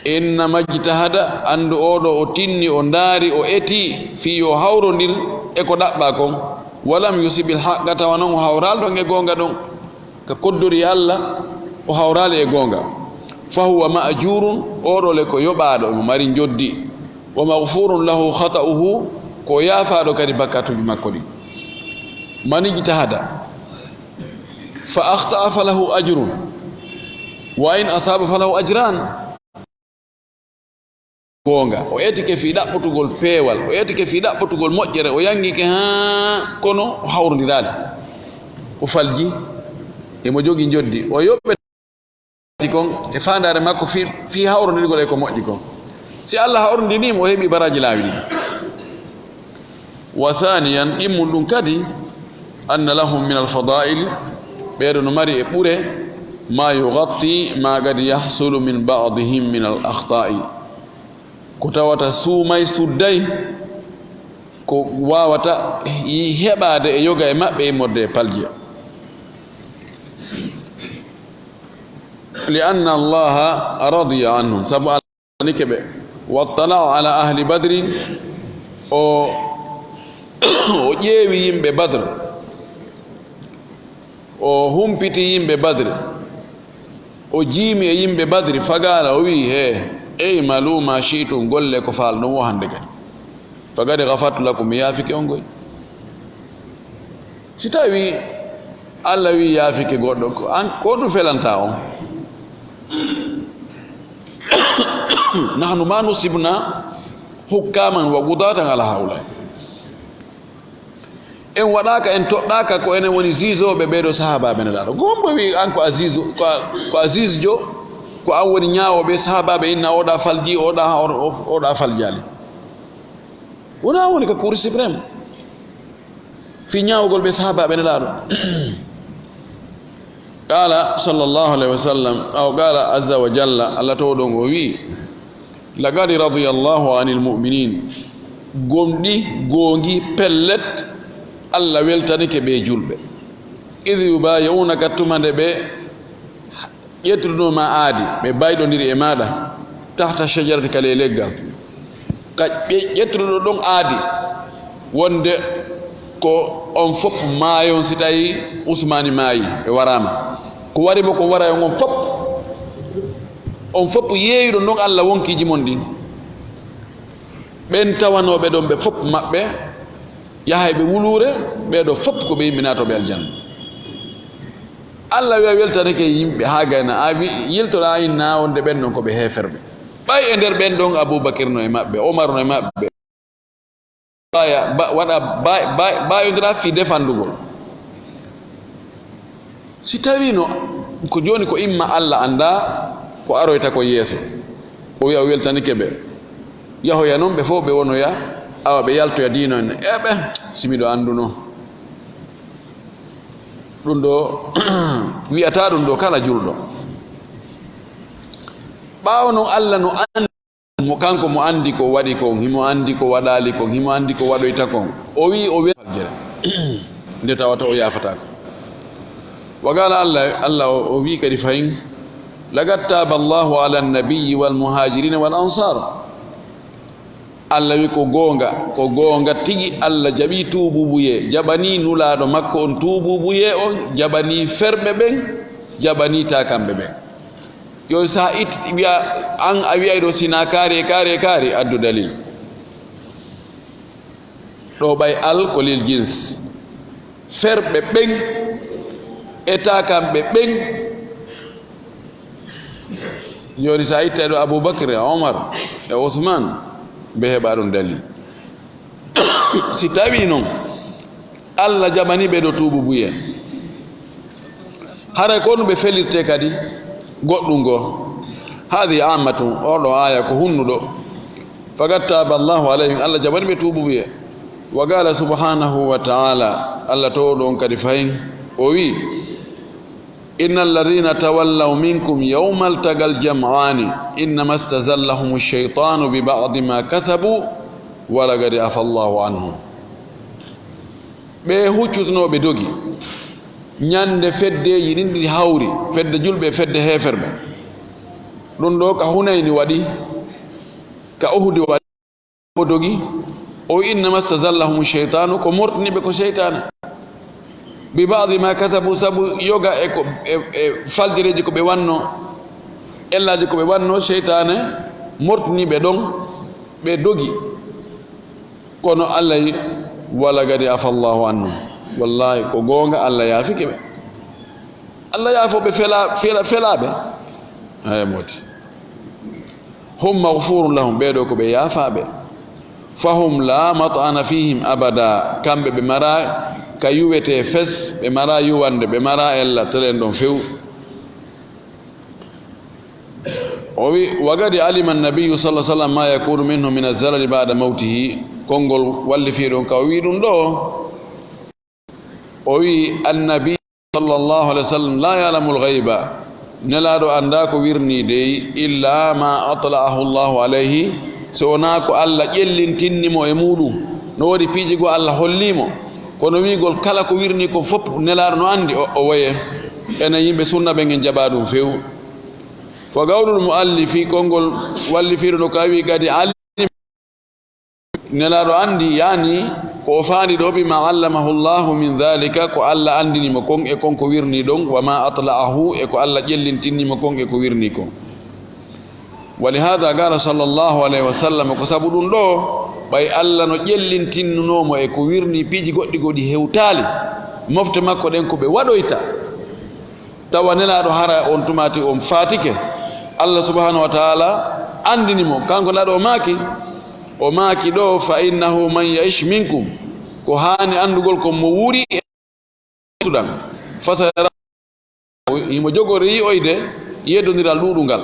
Innama ijtahada, anndu oo ɗoo o tinni, o ndaari, o eti, fii yo hawrondir e ko ɗaɓɓaa kon. Walam yusibil haqqa, tawa non o hawraali ɗon e goonga ɗon. Ka koddori Allah, o hawraali e goonga. Fahuwa ma'jurun, oo ɗoo le ko yoɓaaɗo, mo mari njoddi. Wa maghfurun lahu khata'uhu, ko yaafaaɗo kadi bakkatuuji makko ɗin. Man ijtahada fa akhta'a falahu ajrun, wa in asaba falahu ajran. Goonga, o etike fii ɗaɓɓutugol peewal, o etike fii ɗaɓɓutugol moƴƴere, o yangike haa kono o hawrondiraali. O falji, emo jogii njoddi, o yoɓete kon e faandaare makko fii, fii hawrondirgol e ko moƴƴi kon. Si Allah hawrondinii mo, o heɓii baraaji laawi ɗin. Wa thaniyan, ɗimmun ɗum kadi, anna lahum min al-fada'il, ɓeeɗo no mari e ɓure, ma yughatti ma qad yahsulu min ba'dihim min al-akhta'i, ko tawata suumay, sudday ko waawata yi-, heɓaade e yoga e maɓɓe immorde e palje. Li anna Allaha radiya anhum, sabu nike ɓe. Wattala'a ala ahli badrin, o, o ƴeewi yimɓe Badr, o humpiti yimɓe Badr, o jiimi e yimɓe Badri, fagaala, o wi'i, "He, i'malu ma shi'tum, golle ko faalɗon wo hannde kadi. Faqad ghafartu lakum, mi yaafike on koy." Si tawi Allah wi yaafike goɗɗo, ko an, ko ɗum felanta on. Nahnu ma nusibna hukkaman wa qudatan ala haula. En waɗaaka, en toɗɗaaka ko enen woni jugeooɓe ɓee ɗoo sahaabaaɓe Nelaaɗo. Ko hombo wi an ko a juge, ko a, ko a jugejo, ko an woni ñaawooɓe sahaabaaɓe inna oɗa falji, oɗa, oɗa faljaali. Wona woni ko Cour suprême. Fii ñaawugol ɓe sahaabaaɓe Nelaaɗo. Qaala sallallahu alayhi wa sallam, aw qaala azza wa jalla, Allah towɗo on o wi'i, "Laqad radiyallahu anil mu'minin." Gomɗi, goongi, pellet, Allah weltanike ɓe julɓe. "Idh yubayi'unaka," tuma nde ɓe ƴettuɗo ma aadi, ɓe bayɗondiri e maaɗa, "tahta shajarati," ka ley leggal. Ka ɓe ƴettuɗo ɗon aadi, wonde ko on fof maayon si tawi Usmaani maayi, ɓe waraama. Ko wari mo, ko wara on, on fof. On fof yeeyuɗo ɗon Allah wonkiiji mon ɗin. Ɓen tawanooɓe ɗon ɓe fof maɓɓe, yahay ɓe wuluure, ɓee ɗoo fof ko ɓe yimɓe naatooɓe aljanna. Allah wi'a weltanake yimɓe haa gayna, a wi-, yiltoɗaa inna wonde ɓen ɗon ko ɓe heeferɓe. Ɓay e nder ɓen ɗon Abubakir no e maɓɓe, Omar no e maɓɓe. Baya, ba-, waɗa ba-, ba-, bayondira fii defandugol. Si tawino ko jooni ko imma Allah anndaa ko aroyta ko yeeso, o wi'a o weltanike ɓe. Yahoya non ɓe fof ɓe wonoya, awa ɓe yaltoya diino en. Eɓe, si miɗo annduno. Ɗum ɗo wi'ata ɗum ɗo kala julɗo. Ɓaawo non, Allah no anndi mo, kanko mo anndi ko waɗi kon, himo anndi ko waɗaali kon, himo anndi ko waɗoyta kon. O wi'i o wel-, faljere, nde tawata o yaafataako. Wa qaala, Allah, Allah o, o wi'i kadi fahin, "Laqad taaba Allahu ala nabiyyi wal muhaajiriina wal ansaar." Allah wi ko goonga, ko goonga tigi Allah jaɓi tuubuubuyee, jaɓani Nulaaɗo makko on tuubuubuyee on, jaɓani ferɓe ɓen, jaɓani taakamɓe ɓen. Jooni, so a itti, wiya, an a wiyay ɗo, sina kaari e kaari e kaari, addu dalil. Ɗo ɓay al ko lil jins. Ferɓe ɓen, e taakamɓe ɓen. Jooni, so a ittay ɗo Abubakar e Omar e Usman, ɓe heɓa ɗum dalil. Si tawi non, Allah jaɓani ɓe ɗo tuubu buye. Haray ko no ɓe felirte kadi goɗɗum goo. Hadi ammatun, oo ɗo aaya ko hunnuɗo. Faqad taaba Allahu alayhim, Allah jaɓani ɓe tuubu buye. Wa qala subhanahu wa ta'ala, Allah toowɗo on kadi fahin, o wi, inna alladhina tawallaw minkum yawmal taqal jam'ani innama istazallahum ash-shaytanu bi ba'di ma kasabu wa laqad afa Allahu anhum. Ɓe huccutunooɓe dogi ñande feddeeji ɗin ɗi hawri, fedde julɓe e fedde heeferɓe. Ɗum ɗo ka Hunayni waɗi, ka Uhudi waɗi, o dogi, o wi, innama stazallahum sheytaanu, ko mortini ɓe ko seytaane. Bi ba'di ma kasabu, sabu yoga e ko, e, e faldereeji ko ɓe wanno, ellaaji ko ɓe wanno, seytaane mortini ɓe ɗon, ɓe dogi. Kono Allah yi, "Wala gadi afa Allahu anhum." Wallahi, ko goonga, Allah yaafike ɓe. Allah yaafo ɓe fela-, fela-, felaaɓe. Haya moti. "Hum maghfurun lahum," ɓee ɗo ko ɓe yaafaaɓe. "Fahum la mat'ana fihim abada," kamɓe ɓe mara ka yuwetee fes, ɓe mara yuwande, ɓe mara ella, telen ɗon few. O wi, "Wa qad alima an-nabiyyu sallallahu alaihi wasallam ma yakunu minhu min az-zalali ba'da mawtihi." Konngol wallifiiɗo on ka o wi ɗum ɗo. O wi, "Annabi sallallahu alaihi wasallam la ya'lamu al-ghayba." Nelaaɗo anndaa ko wirnii dey, "illa ma atla'ahu Allahu alayhi," so wonaa ko Allah ƴellintinni mo e muuɗum. No woodi piiji goo Allah hollii mo. Kono wiigol kala ko wirnii kon fof Nelaaɗo no anndi, o, o woye. Enen yimɓe sunna ɓen en jaɓaa ɗum few. Fa qawlul mu'allifi, konngol wallifiiɗo no ka wi, "Qad alim," Nelaaɗo anndi, yaani ko o faandi ɗo, "bima allamahu Allahu min dhalika," ko Allah anndini mo kon e kon ko wirnii ɗon, "wa ma atla'ahu," e ko Allah ƴellintinni mo kon e ko wirnii kon. Wa li hadha qala sallallahu alayhi wa sallam, ko sabu ɗum ɗo, ɓay Allah no ƴellintinnunoo mo e ko wirnii piiji goɗɗi goo ɗi hewtaali, mofte makko ɗen ko ɓe waɗoyta. Tawa Nelaaɗo hara on tumaati on faatike. Allah subhanahu wa ta'ala anndini mo, kanko Nelaaɗo o maaki, o maaki ɗo, "Fa innahu man ya'ish minkum," ko haani anndugol ko mo wuuri e tuɗan. Fasayara, himo jogori yi'oyde yeddondiral ɗuuɗungal.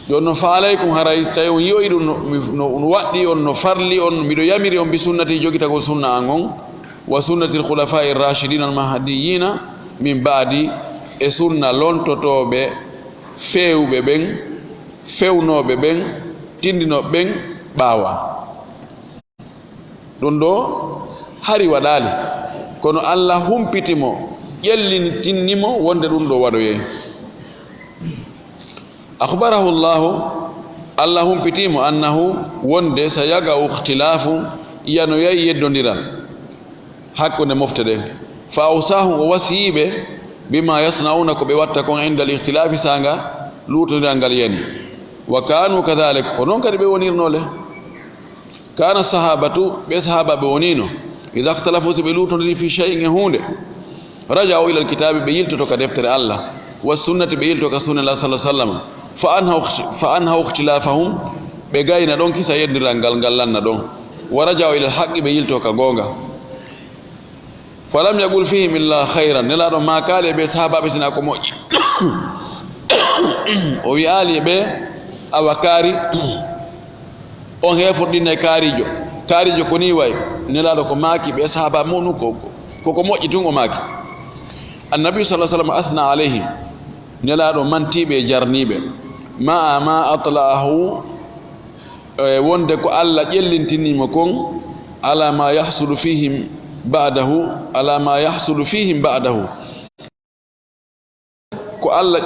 Jooni non, fa alaykum, haray so tawi on yi'oyi ɗum no, no, no waɗɗi on, no farli on, miɗo yamiri on bi sunnati, jogitagol sunna an on, wa sunnatil khulafa'ir rashidin al mahdiyina min ba'di, e sunna lontotooɓe feewɓe ɓen, fewnooɓe ɓen, tindinooɓe ɓen ɓaawa. Ɗum ɗo hari waɗaali, kono Allah humpiti mo, ƴellintinni mo wonde ɗum ɗo waɗoyay. Akhbarahu Allahu, Allah humpiti mo, annahu, wonde, sayaqa'u ikhtilafu, yanoyay yeddondiral hakkunde mofte ɗen. Fa awsahum, o wasiyii ɓe, bima yasna'una, ko ɓe watta kon, indal ikhtilafi, saanga luutondiral ngal yani. Wa kanu kadhalik, ko non kadi ɓe wonirnoo le. Kana sahabatu, ɓe sahaabaaɓe woniino, idha ikhtalafu, si ɓe luutondiri fi shay'in e huunde, raja'u ila alkitabi, ɓe yiltoto ka deftere Allah, wa sunnati, ɓe yilto ka sunna Allah sallallahu alaihi wasallam, fa anhaw, fa anhaw ikhtilafahum, ɓe gayna ɗon kisa yeddiral ngal, ngal lanna ɗon, wa raja'u ila alhaqqi, ɓe yilto ka goonga. Falam yaqul fihim illa khayran. Nelaaɗo maakaali e ɓe sahaabaaɓe sina ko moƴƴi. O wi'aali e ɓe, "Awa kaari, on heeforɗinay kaarijo. Kaarijo ko nii way." Nelaaɗo ko maaki ɓe sahaabaaɓe muɗum ko, ko, ko moƴƴi tun o maaki. Annabi sallallahu alaihi wasallam asna alayhim. Nelaaɗo mantiiɓe e jarniiɓe. Ma'a ma atla'ahu, e wonde ko Allah ƴellintinii mo kon, ala ma yahsulu fihim ba'dahu, ala ma yahsulu fihim ba'dahu. Ko Allah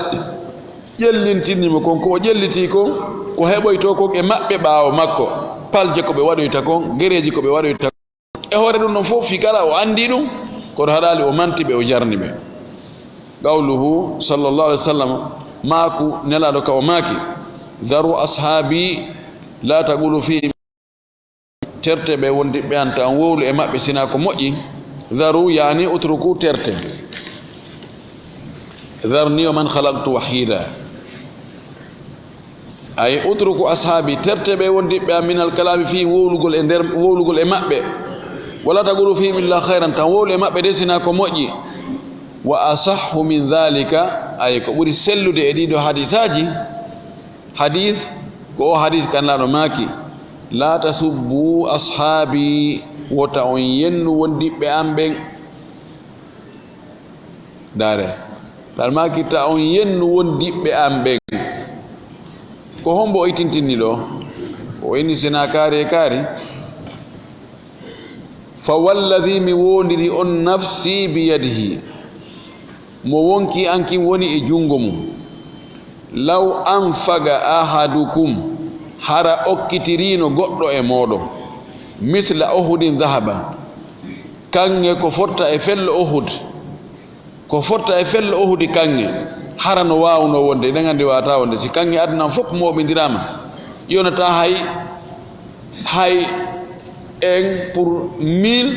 ƴellintinii mo kon, ko o ƴellitii kon, ko heɓoytoo kon e maɓɓe ɓaawo makko, palje ko ɓe waɗoyta kon, gereeji ko ɓe waɗoyta kon. E hoore ɗum ɗon fof, fii kala o anndii ɗum, kono haɗaali o manti ɓe, o jarni ɓe. Qawluhu sallallahu alaihi wasallam, Maaku, Nelaaɗo ka o maaki: "Zaru ashaabi, la taqulu fihim." Terte ɓe wondiɓɓe an, ta on wowlu e maɓɓe, sina ko moƴƴi. Zaru, yaani utruku, terte. Zarni wa man khalaqtu wahida. Ay, utruku ashaabi, terte ɓe wondiɓɓe an, minal kalaami fii, wowlugol e nder, wowlugol e maɓɓe. Wala taqulu fihim illa khayran, tan wowlu e maɓɓe de sina ko moƴƴi. Wa asahhu min dhalika, ay, ko ɓuri sellude e ɗiɗo hadisaaji, hadis, ko o hadis kan Nelaaɗo maaki: "La tasubbu ashaabi, wota on yennu wondiɓɓe an ɓen." Ndaare, Nelaaɗo maaki ta on yennu wondiɓɓe an ɓen. Ko hombo o itintinni ɗo? O inni sina kaari e kaari. "Fa walladhi, mi wondiri on nafsi biyadihi, mo wonki an kin woni e jungo mum. Law anfaqa ahadukum, hara okkitirino goɗɗo e moɗon, mithla Uhudin dhahaban, kanŋe ko fotta e fello Uhud, ko fotta e fello Uhudi kanŋe, hara no waawno wonde, eɗen anndi waata wonde, si kanŋe aduna on fof mooɓindirama, yonata hay, hay un pour mille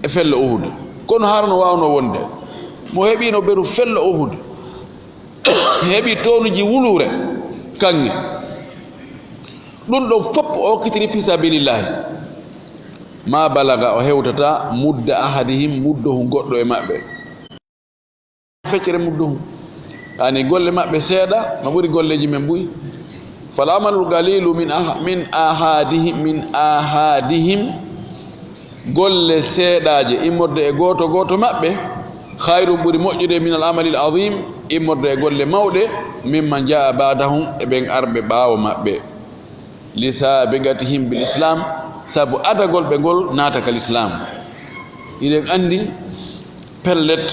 e fello Uhud. Kono hara no waawno wonde, mo heɓino beru fello Uhud, heɓi tonuji wuluure kanŋe, ɗum ɗon fof o okkitiri fi sabilillahi, ma balaga, o hewtata mudda ahadihim, muddohu goɗɗo e maɓɓe. Feccere muddohu. Yaani golle maɓɓe seeɗa, no ɓuri golleeji men buy. Fal amalul qalilu min ah-, min ahadihim, min ahadihim. Golle seeɗaaje immorde e gooto gooto maɓɓe, khayrun, ɓuri moƴƴude, minal amalil azim, immorde e golle mawɗe, mimman jaa ba'dahum, e ɓen arɓe ɓaawo maɓɓe. Li sabiqatihim bil islam, sabu adagol ɓe ngol naata ka lislaam. Hiɗen anndi pellet,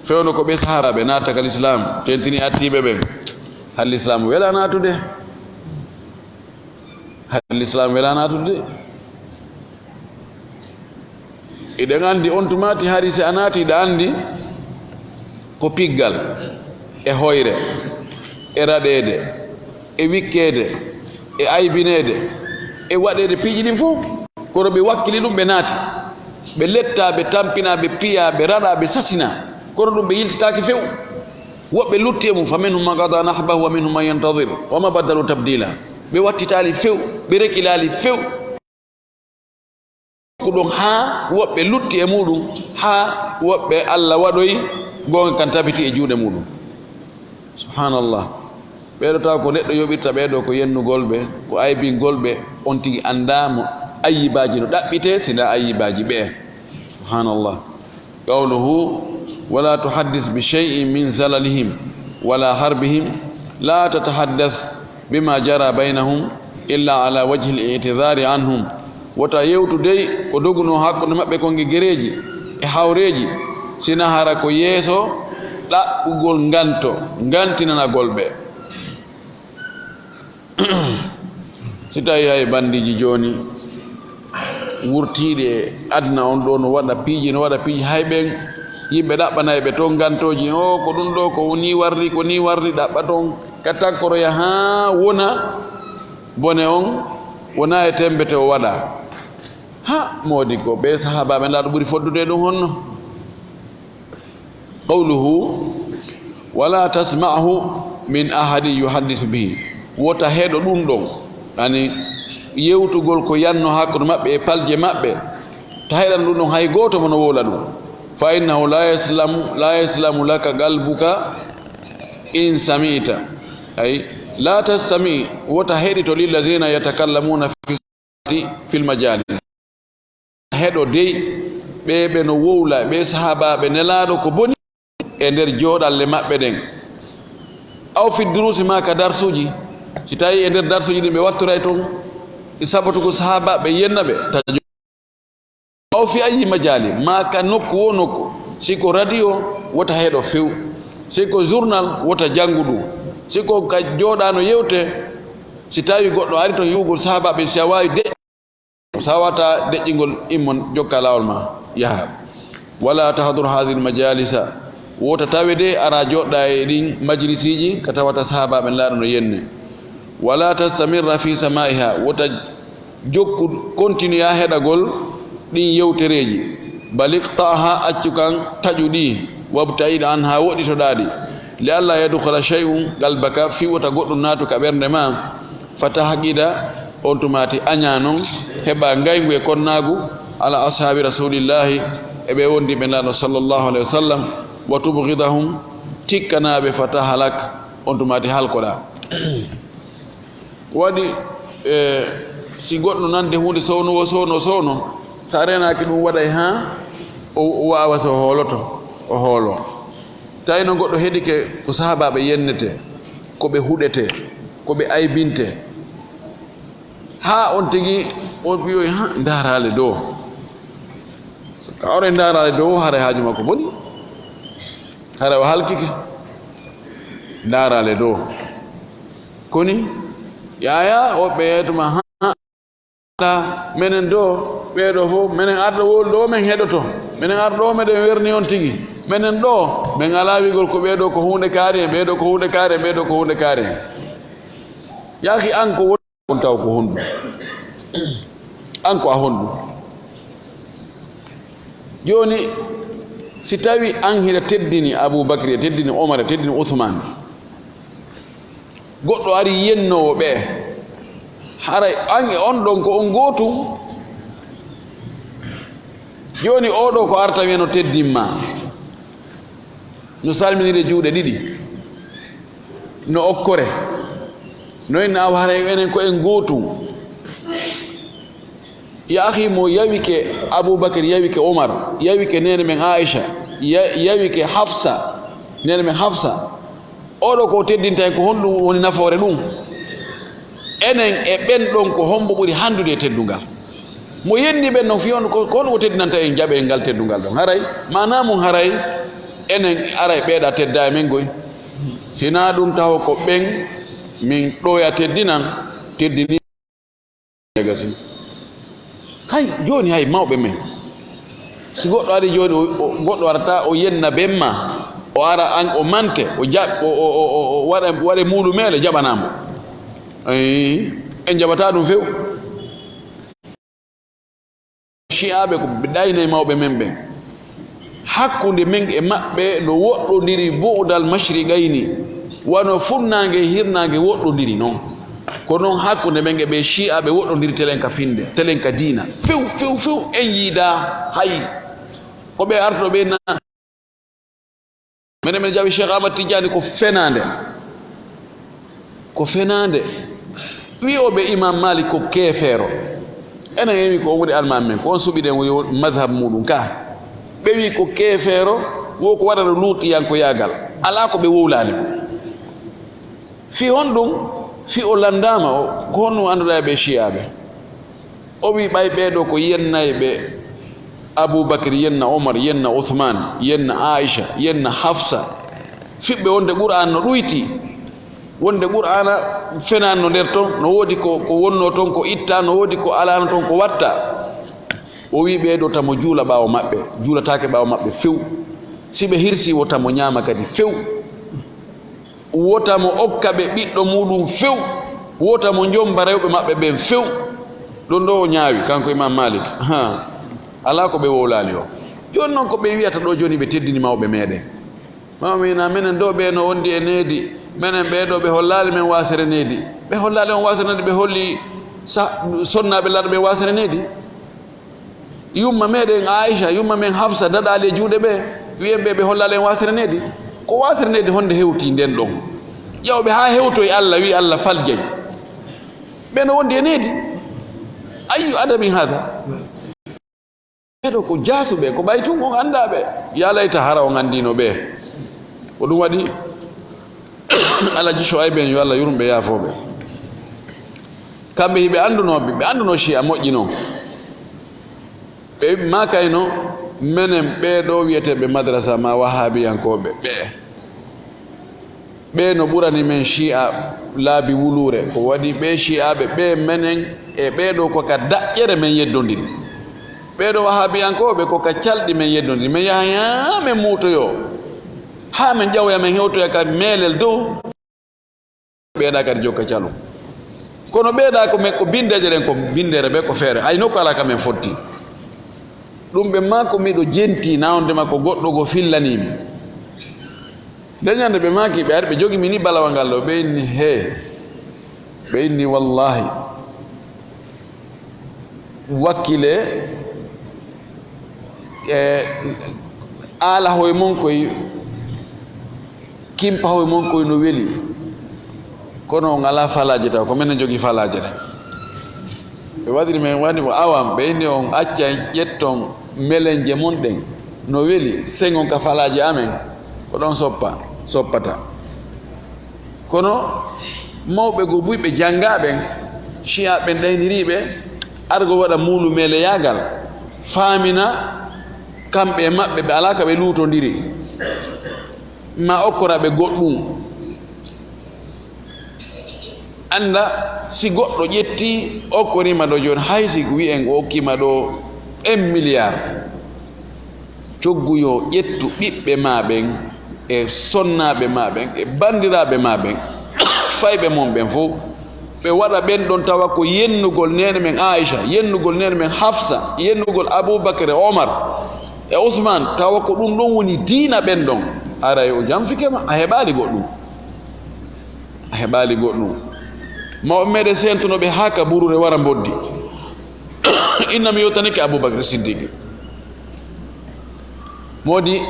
fewndo ko ɓe sahaabaaɓe naata ka lislaam, tentini artiiɓe ɓen. Har lislaam wela naatude. Har lislaam wela naatude. Eɗen anndi on tuma ti hari si a naati, ɗa anndi ko piggal e hoyre, e raɗeede, e wikkeede, e aybineede, e waɗeede piiji ɗin fof. Kono ɓe wakkili ɗum, ɓe naati. Ɓe letta, ɓe tampina, ɓe piya, ɓe raɗa, ɓe sasina. Kono ɗum ɓe yiltitaaki few. Woɓɓe lutti e mum, fa minhum man qada nahbahu wa minhum man yantadir, wa ma baddalu tabdila. Ɓe wattitaali few, ɓe rekilaali few. Ko ɗum haa woɓɓe lutti e muɗum, haa woɓɓe Allah waɗoyi goonga kan tabiti e juuɗe muɗum. Subhanallah. Ɓeeɗo taw ko neɗɗo yoɓirta ɓeeɗo ko yennugol ɓe, ko aybingol ɓe, on tigi anndaa mo ayyibaaji no ɗaɓɓitee, si ndaa ayyibaaji ɓee. Subhanallah. Qawluhu, "Wala tuhaddis bi shay'in min zalalihim wala harbihim, la tatahaddas bima jara baynahum illa ala wajhi al-i'tidhari anhum." Wota yewtu dey ko dogunoo hakkunde maɓɓe kon e gereeji e hawreeji, sina hara ko yeeso ɗaɓɓugol nganto, ngantinanagol ɓe. Si tawi hay banndiiji jooni wurtiiɗi e aduna on ɗo, no waɗa piiji, no waɗa piiji, hay ɓen yimɓe ɗaɓɓanay ɓe toon ngantooji, o, ko ɗum ɗo, ko ni warri, ko ni warri, ɗaɓɓa toon ka takkoroya haa wona bone on wona e temmbete o waɗa. Ha, moodi ko ɓe sahaabaaɓe ndaa ɗo ɓuri foddude e ɗum honno? Qawluhu, "Wala tasma'hu min ahadin yuhaddisu bihi." Wota heɗo ɗum ɗon, ani yewtugol ko yanno hakkunde maɓɓe e palje maɓɓe. Ta heɗan ɗum ɗon hay gooto mo no wowla ɗum. Fa innahu la yaslamu, la yaslamu laka qalbuka in sami'ta. Ay, la tastami, wota heɗito lillazina yatakallamuna fi fil majalis. Heɗo dey, ɓe ɓe no wowla, ɓe sahaabaaɓe Nelaaɗo ko boni e nder jooɗalle maɓɓe ɗen. Aw fi durusi, maa ka darsuuji, si tawi e nder darsuuji ɗin ɓe wattoray toon, e sabatugol sahaabaaɓe yenna ɓe. Aw fi ayyi majaali, maa ka nokku wo nokku, si ko radio, wota heɗo few, si ko journal, wota janngu ɗum, si ko ka jooɗaano yewte, si tawi goɗɗo ari toon yi'ugol sahaabaaɓe, si a waawi de- Sa wata deƴƴingol, immon, jokka laawol ma, yaha. Wala tahdur hadhihi al-majalisa, Wota tawe de ara joɗɗa e ɗin majlisiiji ka tawata sahaabaaɓe laaɗo no yenne. Wala tastamirra fi samaiha, wota jokku, kontinuya heɗagol ɗin yewtereeji. Bal iqta'ha, accu kan taƴu ɗi, wabta'id anha, woɗɗitoɗaa ɗi. Li alla yadkhula shay'un qalbaka, fi wota goɗɗum naatu ka ɓernde ma. Fatahqida, on tumaati aña non, heɓa ngayngu e konnaagu, ala ashaabi rasulillahi, e ɓe wondiɓe laaɗo sallallahu alayhi wa sallam, wa tubghidahum, tikkanaaɓe, fatahalak, on tumaati halkoɗaa. Waɗi, e, si goɗɗo nande huunde sowno, wo sowno, sowno, sa reenaaki ɗum waɗay haa o, o waawa so hooloto, o hoolo. Tawi no goɗɗo heɗike ko sahaabaaɓe yennete, ko ɓe huɗete, ko ɓe aybinte. Haa on tigi, on ɓiyoy, ha, ndaaraale dow. So ka ore ndaaraale dow, haray haaju makko boni. Haray o halkike. Ndaaraale dow. Koni, yaya, o ɓeetuma, ha, ta, menen dow, ɓeeɗo fof, menen arɗo wol ɗo, men heɗoto. Menen arɗo, meɗen werni on tigi. Menen ɗo, men alaa wiigol ko ɓeeɗo ko huunde kaari en, ɓeeɗo ko huunde kaari en, ɓeeɗo ko huunde kaari en. Yaaki an ko woni on taw ko honɗum? An ko a honɗum? Jooni, si tawi an hiɗa teddini Abubakri, a teddini Omar, a teddini Usman, goɗɗo ari yennoowo ɓe, haray an e on ɗon ko on gootum. Jooni, oo ɗoo ko arta wiya no teddin ma. No salminire juuɗe ɗiɗi, no okkore, no inna awa haray enen ko en gootum. Ya akhi, mo yawike Abubakar, yawike Omar, yawike neene men Aisha, ya-, yawike Hafsa, neene men Hafsa. Oɗo ko teddinta en, ko honɗum woni nafoore ɗum? Enen e ɓen ɗon, ko hombo ɓuri handude e teddungal? Mo yenni ɓen non, fi on ko, ko honɗum o teddinanta en jaɓe ngal teddungal ɗon? Haray, maana mum haray, enen aray ɓeeɗa tedda e men goy. Sina ɗum taho ko ɓen min ɗoya teddinan, teddini gasi. Kay, jooni hay mawɓe men. Si goɗɗo ari jooni, o, o, goɗɗo arata, o yenna ben ma, o ara an, o mante, o jaɓ-, o, o, o, o, o waɗa, waɗa muulu meele, jaɓanamo. Eey, en jaɓata ɗum few. Shi'aaɓe ko ɓe ɗaynay mawɓe men ɓen. Hakkunde men e maɓɓe no woɗɗondiri bu'dal mashriqayni, wano funnaange e hirnaange woɗɗondiri non. Ko non hakkunde men e ɓe Shi'aaɓe woɗɗondiri telen ka finde, telen ka diina. Few, few, few, en yiida hay ko ɓe artuɗo ɓe na. Menen, men jaɓi Cheikh Ahmad Tidiane ko fenaande. Ko fenaande. Wi o ɓe Imam Malik ko keefeero. Enen en wi ko o woni almaami men, ko on suɓiɗen o yo madhab muɗum ka. Ɓe wi ko keefeero, wo ko waɗata luutiyankoyaagal. Alaa ko ɓe wowlaani ko. Fii honɗum? Fii o lanndaama o, ko honɗum annduɗaa e ɓee Shi'aaɓe? O wi'i, ɓay ɓee ɗoo ko yennayɓe Abuu Bakr, yenna Omar, yenna Usmaan, yenna Aa'isha, yenna Hafsa, fiɓɓe wonde Qur'aan no ɗuytii, wonde Qur'aana fenaano nder ton, no woodi ko, ko wonnoo ton, ko ittaa, no woodi ko alaano ton, ko wattaa. O wi'i, ɓee ɗoo tamo juula ɓaawo maɓɓe, juulataake ɓaawo maɓɓe few. Si ɓe hirsii, wo tamo ñaama kadi few. Wota mo okka ɓe ɓiɗɗo muuɗum few, wota mo njomba rewɓe maɓɓe ɓen few. Ɗon ɗoo o ñaawi, kanko Imaam Maalik. Haa, alaa ko ɓe wowlaali o. Jooni non ko ɓe wi'ata ɗoo jooni ɓe teddini mawɓe meeɗen. Mawɓe ina menen ɗoo ɓe no wondi e needi, menen ɓee ɗoo ɓe hollaali men waasere needi. Ɓe hollaali on waasere needi, ɓe holli sa-, sonnaaɓe laaɗo ɓe waasere needi. Yumma meɗen Aisha, yumma men Hafsa daɗaali e juuɗe ɓe, wi'en ɓe ɓe hollaali en waasere needi. Ko waasere needi honde hewti nden ɗon? Ƴaw ɓe haa hewtoy Allah, wi Allah faljay. Ɓe no wondi e needi. Ayyu adabin hada? Ɓee ɗoo ko jaasuɓe, ko ɓay tun on anndaa ɓe. Ya layta hara on anndino ɓe. Ko ɗum waɗi Alaji Shu'ayb en, yo Allah yurmo ɓe, yaafoo ɓe. Kamɓe hiɓe anndunoo, ɓe anndunoo Shi'a moƴƴi non. Ɓe maakayno, menen ɓee ɗoo wi'eteeɓe madrasa maa wahaabiyankooɓe ɓee. Ɓee no ɓurani men Shi'a laabi wuluure. Ko waɗi ɓee Shi'aaɓe ɓee, menen e ɓee ɗoo ko ka daƴƴere men yeddondiri. Ɓee ɗoo wahaabiyankooɓe ko ka calɗi men yeddondiri. Men yaha haa men muutoyoo. Haa men ƴawoya, men hewtoya ka meelel dow. Ɓeeɗa kadi jokka calol. Kono ɓeeɗa ko men, ko binndeeje ɗen, ko binndeere ɓe, ko feere. Hay nokku alaa ka men fotti. Ɗum ɓe maa ko miɗo jentii, na on ndema ko goɗɗo go fillanii mi. Nde ñande ɓe maaki, ɓe ari, ɓe jogi mi ni balawal ngal ɗo, ɓe inni, "Hee." Ɓe inni, "Wallaahi, wakkile, e, aala hoy mon koy, kimpa hoy mon koy no weli. Kono on alaa falaaje taw, ko menen jogi falaaje ɗen." Ɓe waɗiri men, wani mo awam, ɓe inni, "On acca ƴetton melenje mon ɗen, no weli, sengon ka falaaje amen, ko ɗon soppa, soppata." Kono mawɓe goo buy ɓe janngaa ɓen, ciya ɓen ɗayniriiɓe, argo waɗa muulu meeleyaagal, faamina kamɓe e maɓɓe, ɓe alaa ka ɓe luutondiri, ma okkora ɓe goɗɗum. Annda, si goɗɗo ƴetti, okkorima ɗo jooni, hay si wi'en o okkima ɗo un milliard, coggu yo ƴettu ɓiɓɓe ma ɓen, e sonnaaɓe ma ɓen, e banndiraaɓe ma ɓen, fayɓe mon ɓen fof, ɓe waɗa ɓen ɗon tawa ko yennugol neene men Aisha, yennugol neene men Hafsa, yennugol Abubakar e Omar e Usman, tawa ko ɗum ɗon woni diina ɓen ɗon. Aray o janfike ma, a heɓaali goɗɗum. A heɓaali goɗɗum. Mawɓe meɗen sentuno ɓe haa ka buruure wara mboddi. Inna mi yewtanike Abubakar Siddiq. Moodi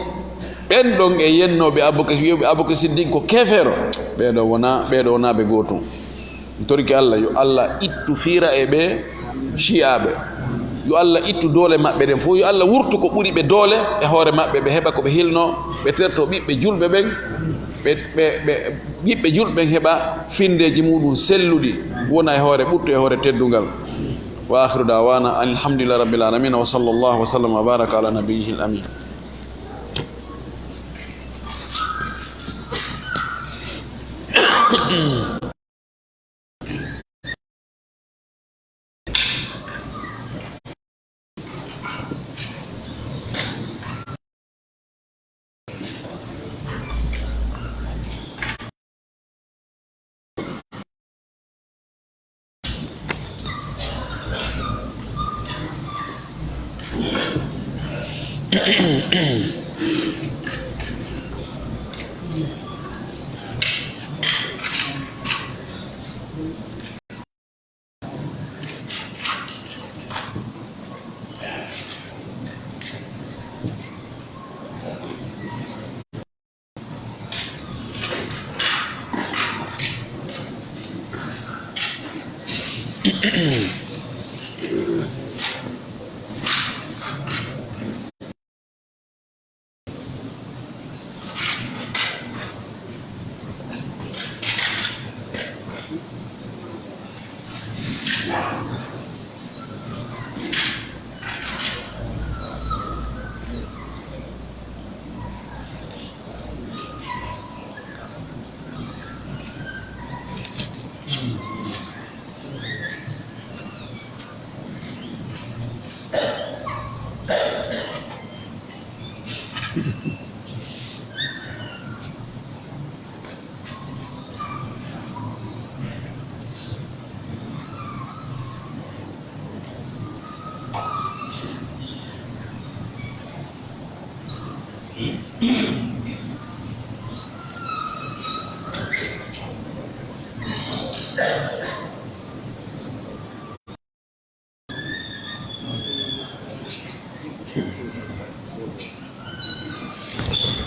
ɓen ɗon e yennooɓe Abubakar, wi'uɓe Abubakar Siddiq ko keefeero. Ɓeeɗo wona, ɓeeɗo wonaaɓe gootum. Mi torike Allah, yo Allah ittu fiira e ɓe ci'aaɓe. Yo Allah ittu doole maɓɓe ɗen fof. Yo Allah wurtu ko ɓuri ɓe doole e hoore maɓɓe, ɓe heɓa ko ɓe hilno, ɓe terto ɓiɓɓe julɓe ɓen, ɓe, ɓe, ɓe, ɓiɓɓe julɓe ɓen heɓa finndeeji muɗum selluɗi, wona e hoore ɓuttu, e hoore teddungal. Wa akhiru da'wana anil hamdulillahi rabbil alamin, wa sallallahu wa sallam wa baraka ala nabiyyihil amin.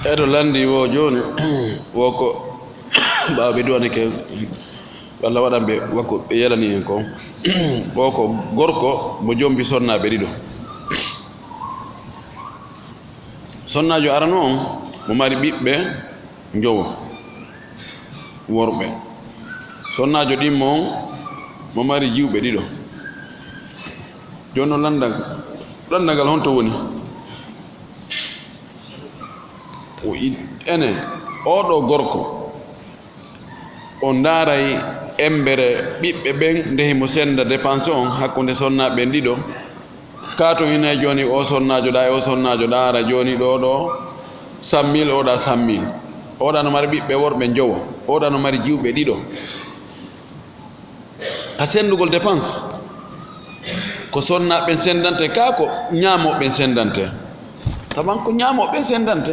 E to lanndi wo jooni, wo ko ɓaawo ɓe duwanike, walla waɗan ɓe, wakko ɓe yelani en ko, wo ko gorko mo jombi sonnaaɓe ɗiɗo. Sonnaajo arano on, mo mari ɓiɓɓe njowo worɓe. Sonnaajo ɗimmo on, mo mari jiwɓe ɗiɗo. Jooni noon, lannda-, lannda ngal honto woni? O i-, ene, oo ɗoo gorko, o ndaaray embere ɓiɓɓe ɓen, nde himo sennda dépense on hakkunde sonnaaɓe ɓen ɗiɗo. Kaa to hinay jooni, oo sonnaajo ɗaa e oo sonnaajo ɗaa, ara jooni ɗoo ɗoo, Cent mille, oɗa cent mille. Oɗa no mari ɓiɓɓe worɓe njowo. Oɗa no mari jiwɓe ɗiɗo. Ka senndugol dépense, ko sonnaaɓe ɓen senndante, kaa ko ñaamooɓe ɓen senndante? Taban ko ñaamooɓe ɓen senndante.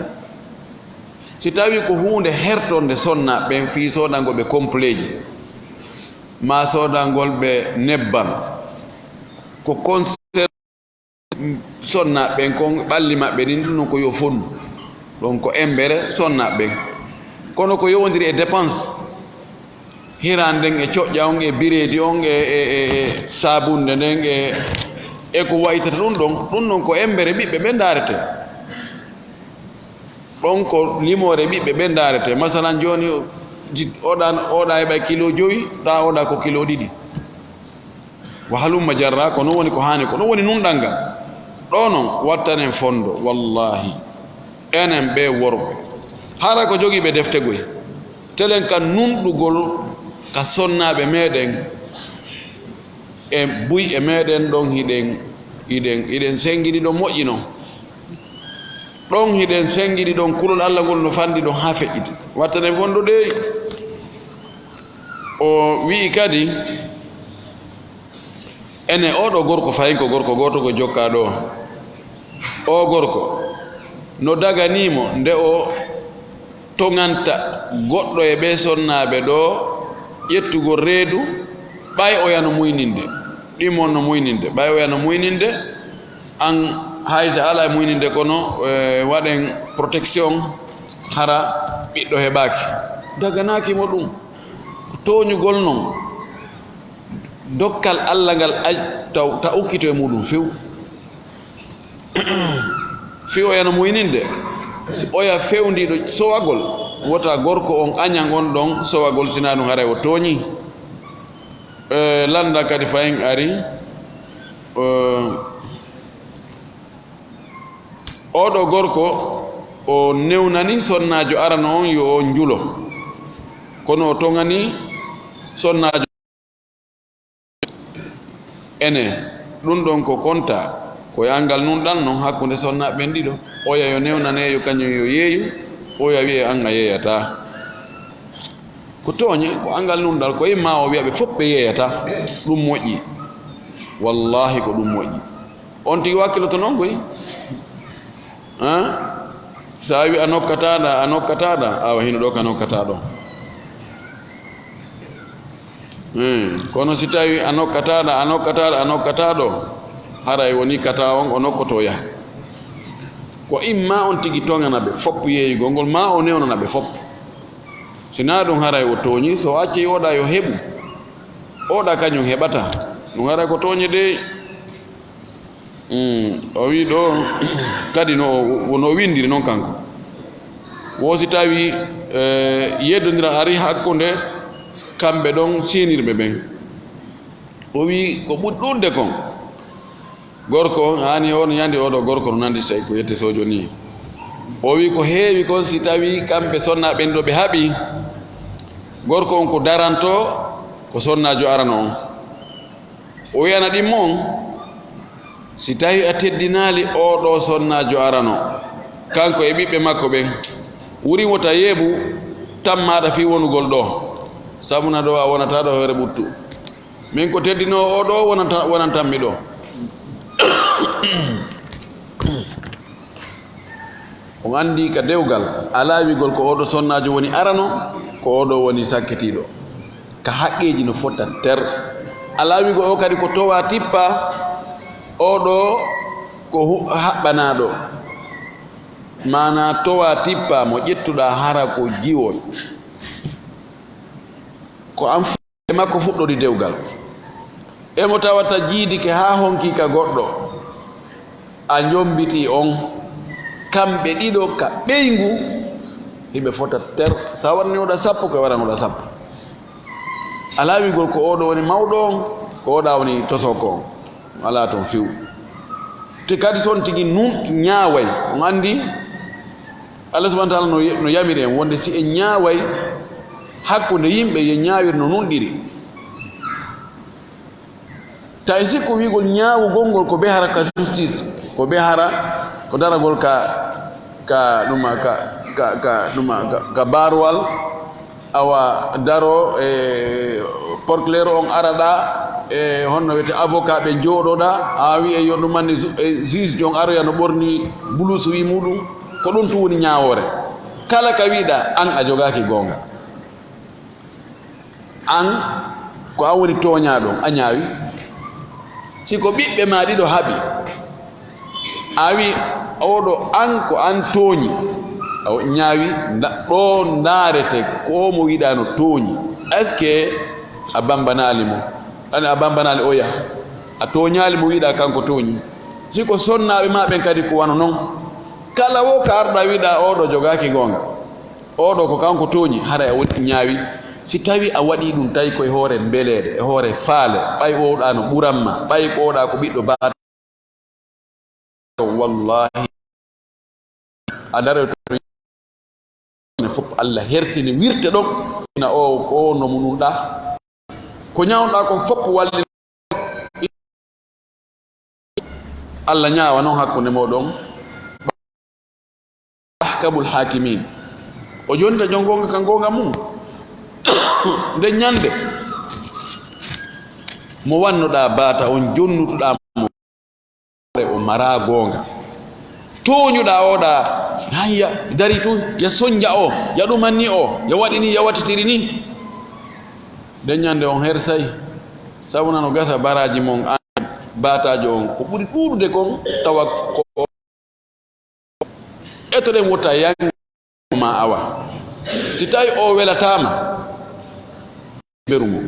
Si tawii ko huunde hertonde sonnaaɓe ɓen fii soodangol ɓe completji, maa soodangol ɓe nebbam, ko concert sonnaaɓe ɓen kon, ɓalli maɓɓe ɗin, ɗum ɗon ko yo fondu. Ɗon ko embere sonnaaɓe ɓen. Kono ko yowondiri e dépense, hiraande nden e coƴƴa on e bireedi on e, e, e, e saabunde nden e, e ko waytata ɗum ɗon, ɗum ɗon ko embere ɓiɓɓe ɓen ndaarete. Ɗon ko limoore ɓiɓɓe ɓen ndaarete. Masalan, jooni, ji-, oɗa, oɗa heɓa kilo jowi, ɗa oɗa ko kilo ɗiɗi. Wa halumma jarra, ko non woni ko haani, ko non woni nunɗal ngal. Ɗoo non, wattanen fondo, wallaahi. Enen ɓee worɓe. Hara ko jogiiɓe defte goy. Telen ka nunɗugol ka sonnaaɓe meɗen. E buy e meɗen ɗon hiɗen, hiɗen, hiɗen sengiɗi ɗon moƴƴi non. Ɗon hiɗen sengiɗi ɗon kulol Alla ngol no fanɗi ɗon haa feƴƴiti. Wattanen fondo dey. O wi'i kadi, ene, oo ɗoo gorko, fayin ko gorko gooto ko jokkaa ɗoo. Oo gorko, no daganii mo nde o toŋanta goɗɗo e ɓee sonnaaɓe ɗoo ƴettugol reedu, ɓay oya no muyninde. Ɗimmo no muyninde, ɓay oya no muyninde, an hay so alaa e muyninde, kono, eh, waɗen protection, hara ɓiɗɗo heɓaaki. Daganaaki mo ɗum. Tooñugol non, dokkal Alla ngal aj-, taw, ta ukkito e muɗum few. Fii oya no muyninde, si oya fewndiiɗo sowagol, wota gorko on añan on ɗon sowagol, sinaa ɗum haray o tooñii. Eh, lannda kadi fayin ari, eh, oo ɗoo gorko, o newnani sonnaajo arano on yo o njulo. Kono o toŋani sonnaajo. Ene, ɗum ɗon ko konta, ko e anngal nunɗal non hakkunde sonnaaɓe ɓen ɗiɗo. Oya yo newnane, yo kañum yo yeeyu, oya wi'e an a yeeyataa. Ko tooñe, ko anngal nunɗal, ko imma o wi'a ɓe fof ɓe yeeyataa. Ɗum moƴƴi. Wallaahi ko ɗum moƴƴi. On tigi wakkiloto non koy. Hein? So a wi a nokkataɗa, a nokkataɗa, awa hino ɗo ka nokkataɗo. Hmm. Kono si tawi a nokkataɗa, a nokkataɗa, a nokkataɗo, haray woni kata on o nokkotoya. Ko imma on tigi toŋana ɓe fof yeeyugol ngol, ma o newnana ɓe fof. Si na ɗum haray o tooñi, so o accii oɗa yo heɓu, oɗa kañum heɓata. Ɗum haray ko tooñe de. Mm, o wi ɗo kadi no, no o windiri noon kanko. Wo si tawi, eh, yeddondiral ari hakkunde kamɓe ɗon siinirɓe ɓen. O wi ko ɓuri ɗuuɗde kon. Gorko on, haani on yandi oɗo gorko no nandi sey ko yette sojo ni. O wi ko heewi kon si tawi kamɓe sonna ɓen ɗo ɓe haɓi. Gorko on ko daranto, ko sonnaajo arano on. O wiyana ɗimmo on, si tawi a teddinaali oo ɗoo sonnaajo arano, kanko e ɓiɓɓe makko ɓen, wuri wota yeebu tammaɗa fii wonugol ɗoo, sabuna ɗoo a wonata ɗoo hoore ɓuttu. Min ko teddinoo oo ɗoo wonanta, wonantanmi ɗoo. On anndi ka dewgal, alaa wi'gol ko oo ɗoo sonnaajo woni arano, ko oo ɗoo woni sakkitiiɗo. Ka haqqeeji no fota ter. Alaa wi'gol oo kadi ko towa tippa, oo ɗoo ko hu-, haɓɓanaaɗo. Maanaa towa tippa mo ƴettuɗaa hara ko jiwo. Ko an e makko fuɗɗori dewgal. E mo tawata jiidike haa honki ka goɗɗo, a njombitii on, kamɓe ɗiɗo ka ɓeyngu, hiɓe fota ter. Sa warni oɗa sappo, ko warani oɗa sappo. Alaa wi'gol ko oɗo woni mawɗo on, ko oɗa woni tosoko on. Alaa toon few. Te kadi so on tigi nun ñaaway, on anndi Allah subhanahu wa ta'ala no, no yamiri en wonde si en ñaaway hakkunde yimɓe, yo ñaawir no nunɗiri. Ta en sikku wi'gol ñaawugol ngol ko be hara ka justice, ko be hara ko daragol ka, ka ɗuma ka ka ka ɗuma ka, ka barowal, awa daro e procureur on araɗa e honno wiyete avocat ɓe jooɗoɗa, a wi'e yo ɗumanni ju- e juge on aroya no ɓorni bulusuwi muɗum. Ko ɗum tun woni ñaawoore. Kala ka wiɗa an a jogaaki goonga. An ko an woni tooñaaɗo on, a ñaawi. Si ko ɓiɓɓe ma ɗiɗo haɓi, a wi oɗo an ko an tooñi, a ñaawi. Ɗo ndaarete ko mo wiɗa no tooñi. Est ce que a bambanaali mo? An a bambanaali oya? A tooñaali mo wiɗa kanko tooñi. Si ko sonnaaɓe ma ɓen kadi ko wano non. Kala wo ka arɗa wiɗa oɗo jogaaki goonga, oɗo ko kanko tooñi, haray a woni ñaawi. Si tawi a waɗi ɗum tawi ko e hoore mbeleeɗe, e hoore faale, ɓay oɗa no ɓuran ma, ɓay ko oɗa ko ɓiɗɗo baata, wallahi a daroy to ne fof Allah hersini wirte ɗon. Ina o ko no mununɗa, ko ñawɗa kon fof walli. Allah ñaawa non hakkunde moɗon. Ahkamul hakimin. O jonnita jon goonga ka goonga mum. Nden ñande mo wannoɗa baata on jonnutuɗa mo, o mara goonga. Tooñuɗa oɗa, han ya dari tun, ya sonja o, ya ɗumanni o, ya waɗini, ya wattitiri ni. Nden ñande on hersay. Sabu nano gasa baraji mon an baatajo on ko ɓuri ɗuuɗude kon tawa ko etoɗen wota yange ma awa. Si tawi o welatama, beru mo.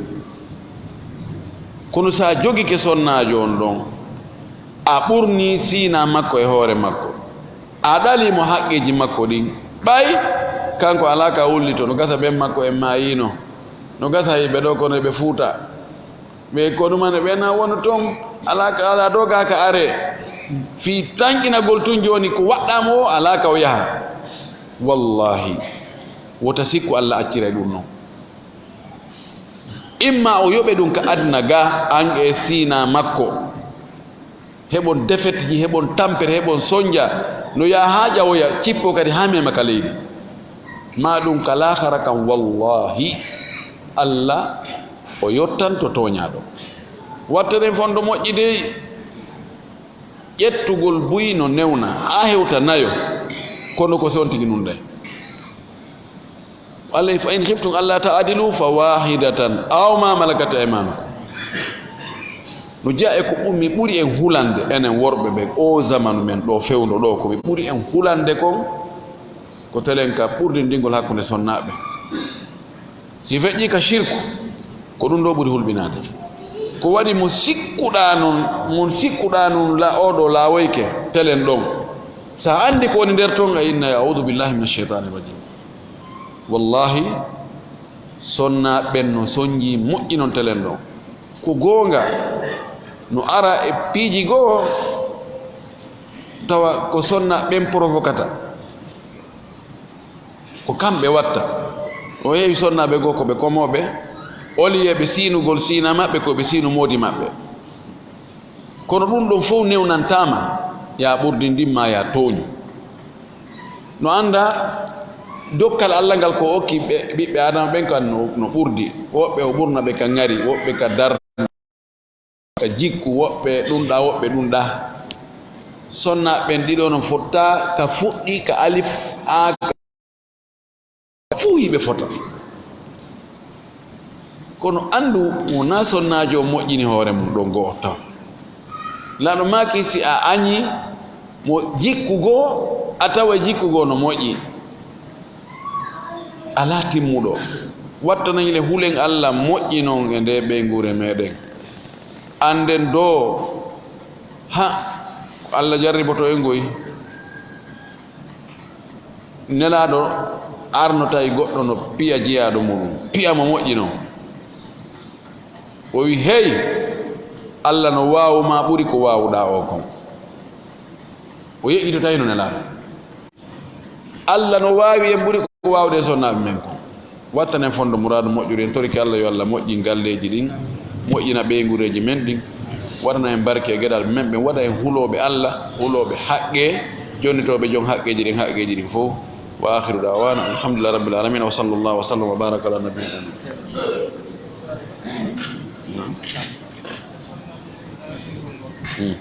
Kono sa jogike sonnaajo on ɗon, a ɓurni siina makko e hoore makko, a ɗali mo haqqeeji makko ɗin, ɓay kanko alaa ka wullito, no gasa ɓen makko en maayino, no gasa yiɓe ɗo kono ɓe fuuta. Ɓe ko ɗumane ɓe na wona ton, alaa ka, alaa doga ka are. Fii tanƴinagol tun jooni ko waɗɗaama o, alaa ka o yaha. Wallahi, wota sikku Allah accira e ɗum non. Imma o yoɓe ɗum ka aduna ga, an e siina makko. Heɓon defetji, heɓon tampere, heɓon sonja. No yaha haa ƴawoya, cippo kadi haa mema ka leydi. Ma ɗum ka laahara kan, wallahi, Allah o yottanto tooñaaɗo. Wattanen fondo moƴƴi dey. Ƴettugol buy no newna, haa hewta nayo, kono ko sontigi nun dey. Allah, fa in khiftum alla ta'dilu fa wahidatan aw ma malakat aymanukum. No jeya e ko ɓu-, mi ɓuri en hulande, enen worɓe ɓen, o zamanu men ɗo fewndo ɗo, ko mi ɓuri en hulande kon, ko telen ka ɓurdindingol hakkunde sonnaaɓe. Si feƴƴi ka shirku, ko ɗum ɗo ɓuri hulɓinaade. Ko waɗi mo sikkuɗaa nun, mo sikkuɗaa nun la, oo ɗo laawoyke, telen ɗon. Sa anndi ko woni nder ton, a inna, "A'udhu billahi minash shaytanir rajim." Wallahi, sonnaa ɓen no sonji moƴƴi non telen ɗon. Ko goonga, no ara e piiji goo, tawa ko sonnaa ɓen provokata. Ko kamɓe watta. O yewi sonnaaɓe goo ko ɓe komooɓe, oliyeeɓe siinugol siina maɓɓe ko ɓe siinu moodi maɓɓe. Kono ɗum ɗon fof newnantaama, ya ɓurdi ndimma, ya tooñu. No annda dokkal Allah ngal ko okki ɓe, ɓiɓɓe Aadama ɓen kan no, no ɓurdi. Woɓɓe o ɓurna ɓe ka ŋari, woɓɓe ka dar-, ka jikku, woɓɓe ɗum ɗa, woɓɓe ɗum ɗa. Sonnaaɓe ɓen ɗiɗo no fotta ka fuɗɗi ka alif haa ka fuu hiɓe fota. Kono anndu mo na sonnaajo moƴƴini hoore mum ɗon go'o taw. Laɗo maaki si a añi mo jikku goo, a tawa jikku goo no moƴƴi. Alaa timmuɗo. Wattananile hulen Allah moƴƴi non e nde ɓeynguure meɗen. Annden doo, ha, ko Allah jarriboto en ngoy. Nelaaɗo arnotay goɗɗo no piya jiyaaɗo muɗum, piya mo moƴƴi non. O wi, "Hey, Allah no waawu ma ɓuri ko waawuɗaa o kon." O yeƴƴitotayno Nelaaɗo. Allah no waawi en ɓuri ko waawde e sonnaaɓe men kon. Wattanen fondo muraadu moƴƴude, en torike Allah yo Allah moƴƴin galleeji ɗin, moƴƴina ɓeynguureeji men ɗin, waɗana en barke e geɗal men ɓen, waɗa en hulooɓe Allah, hulooɓe haqqee. Jonnitooɓe jon haqqeeji ɗin, haqqeeji ɗin fof. Wa akhiru da'wana alhamdulillahi rabbil alamin, wa sallallahu wa sallam wa baraka ala nabiyyina. Hmm.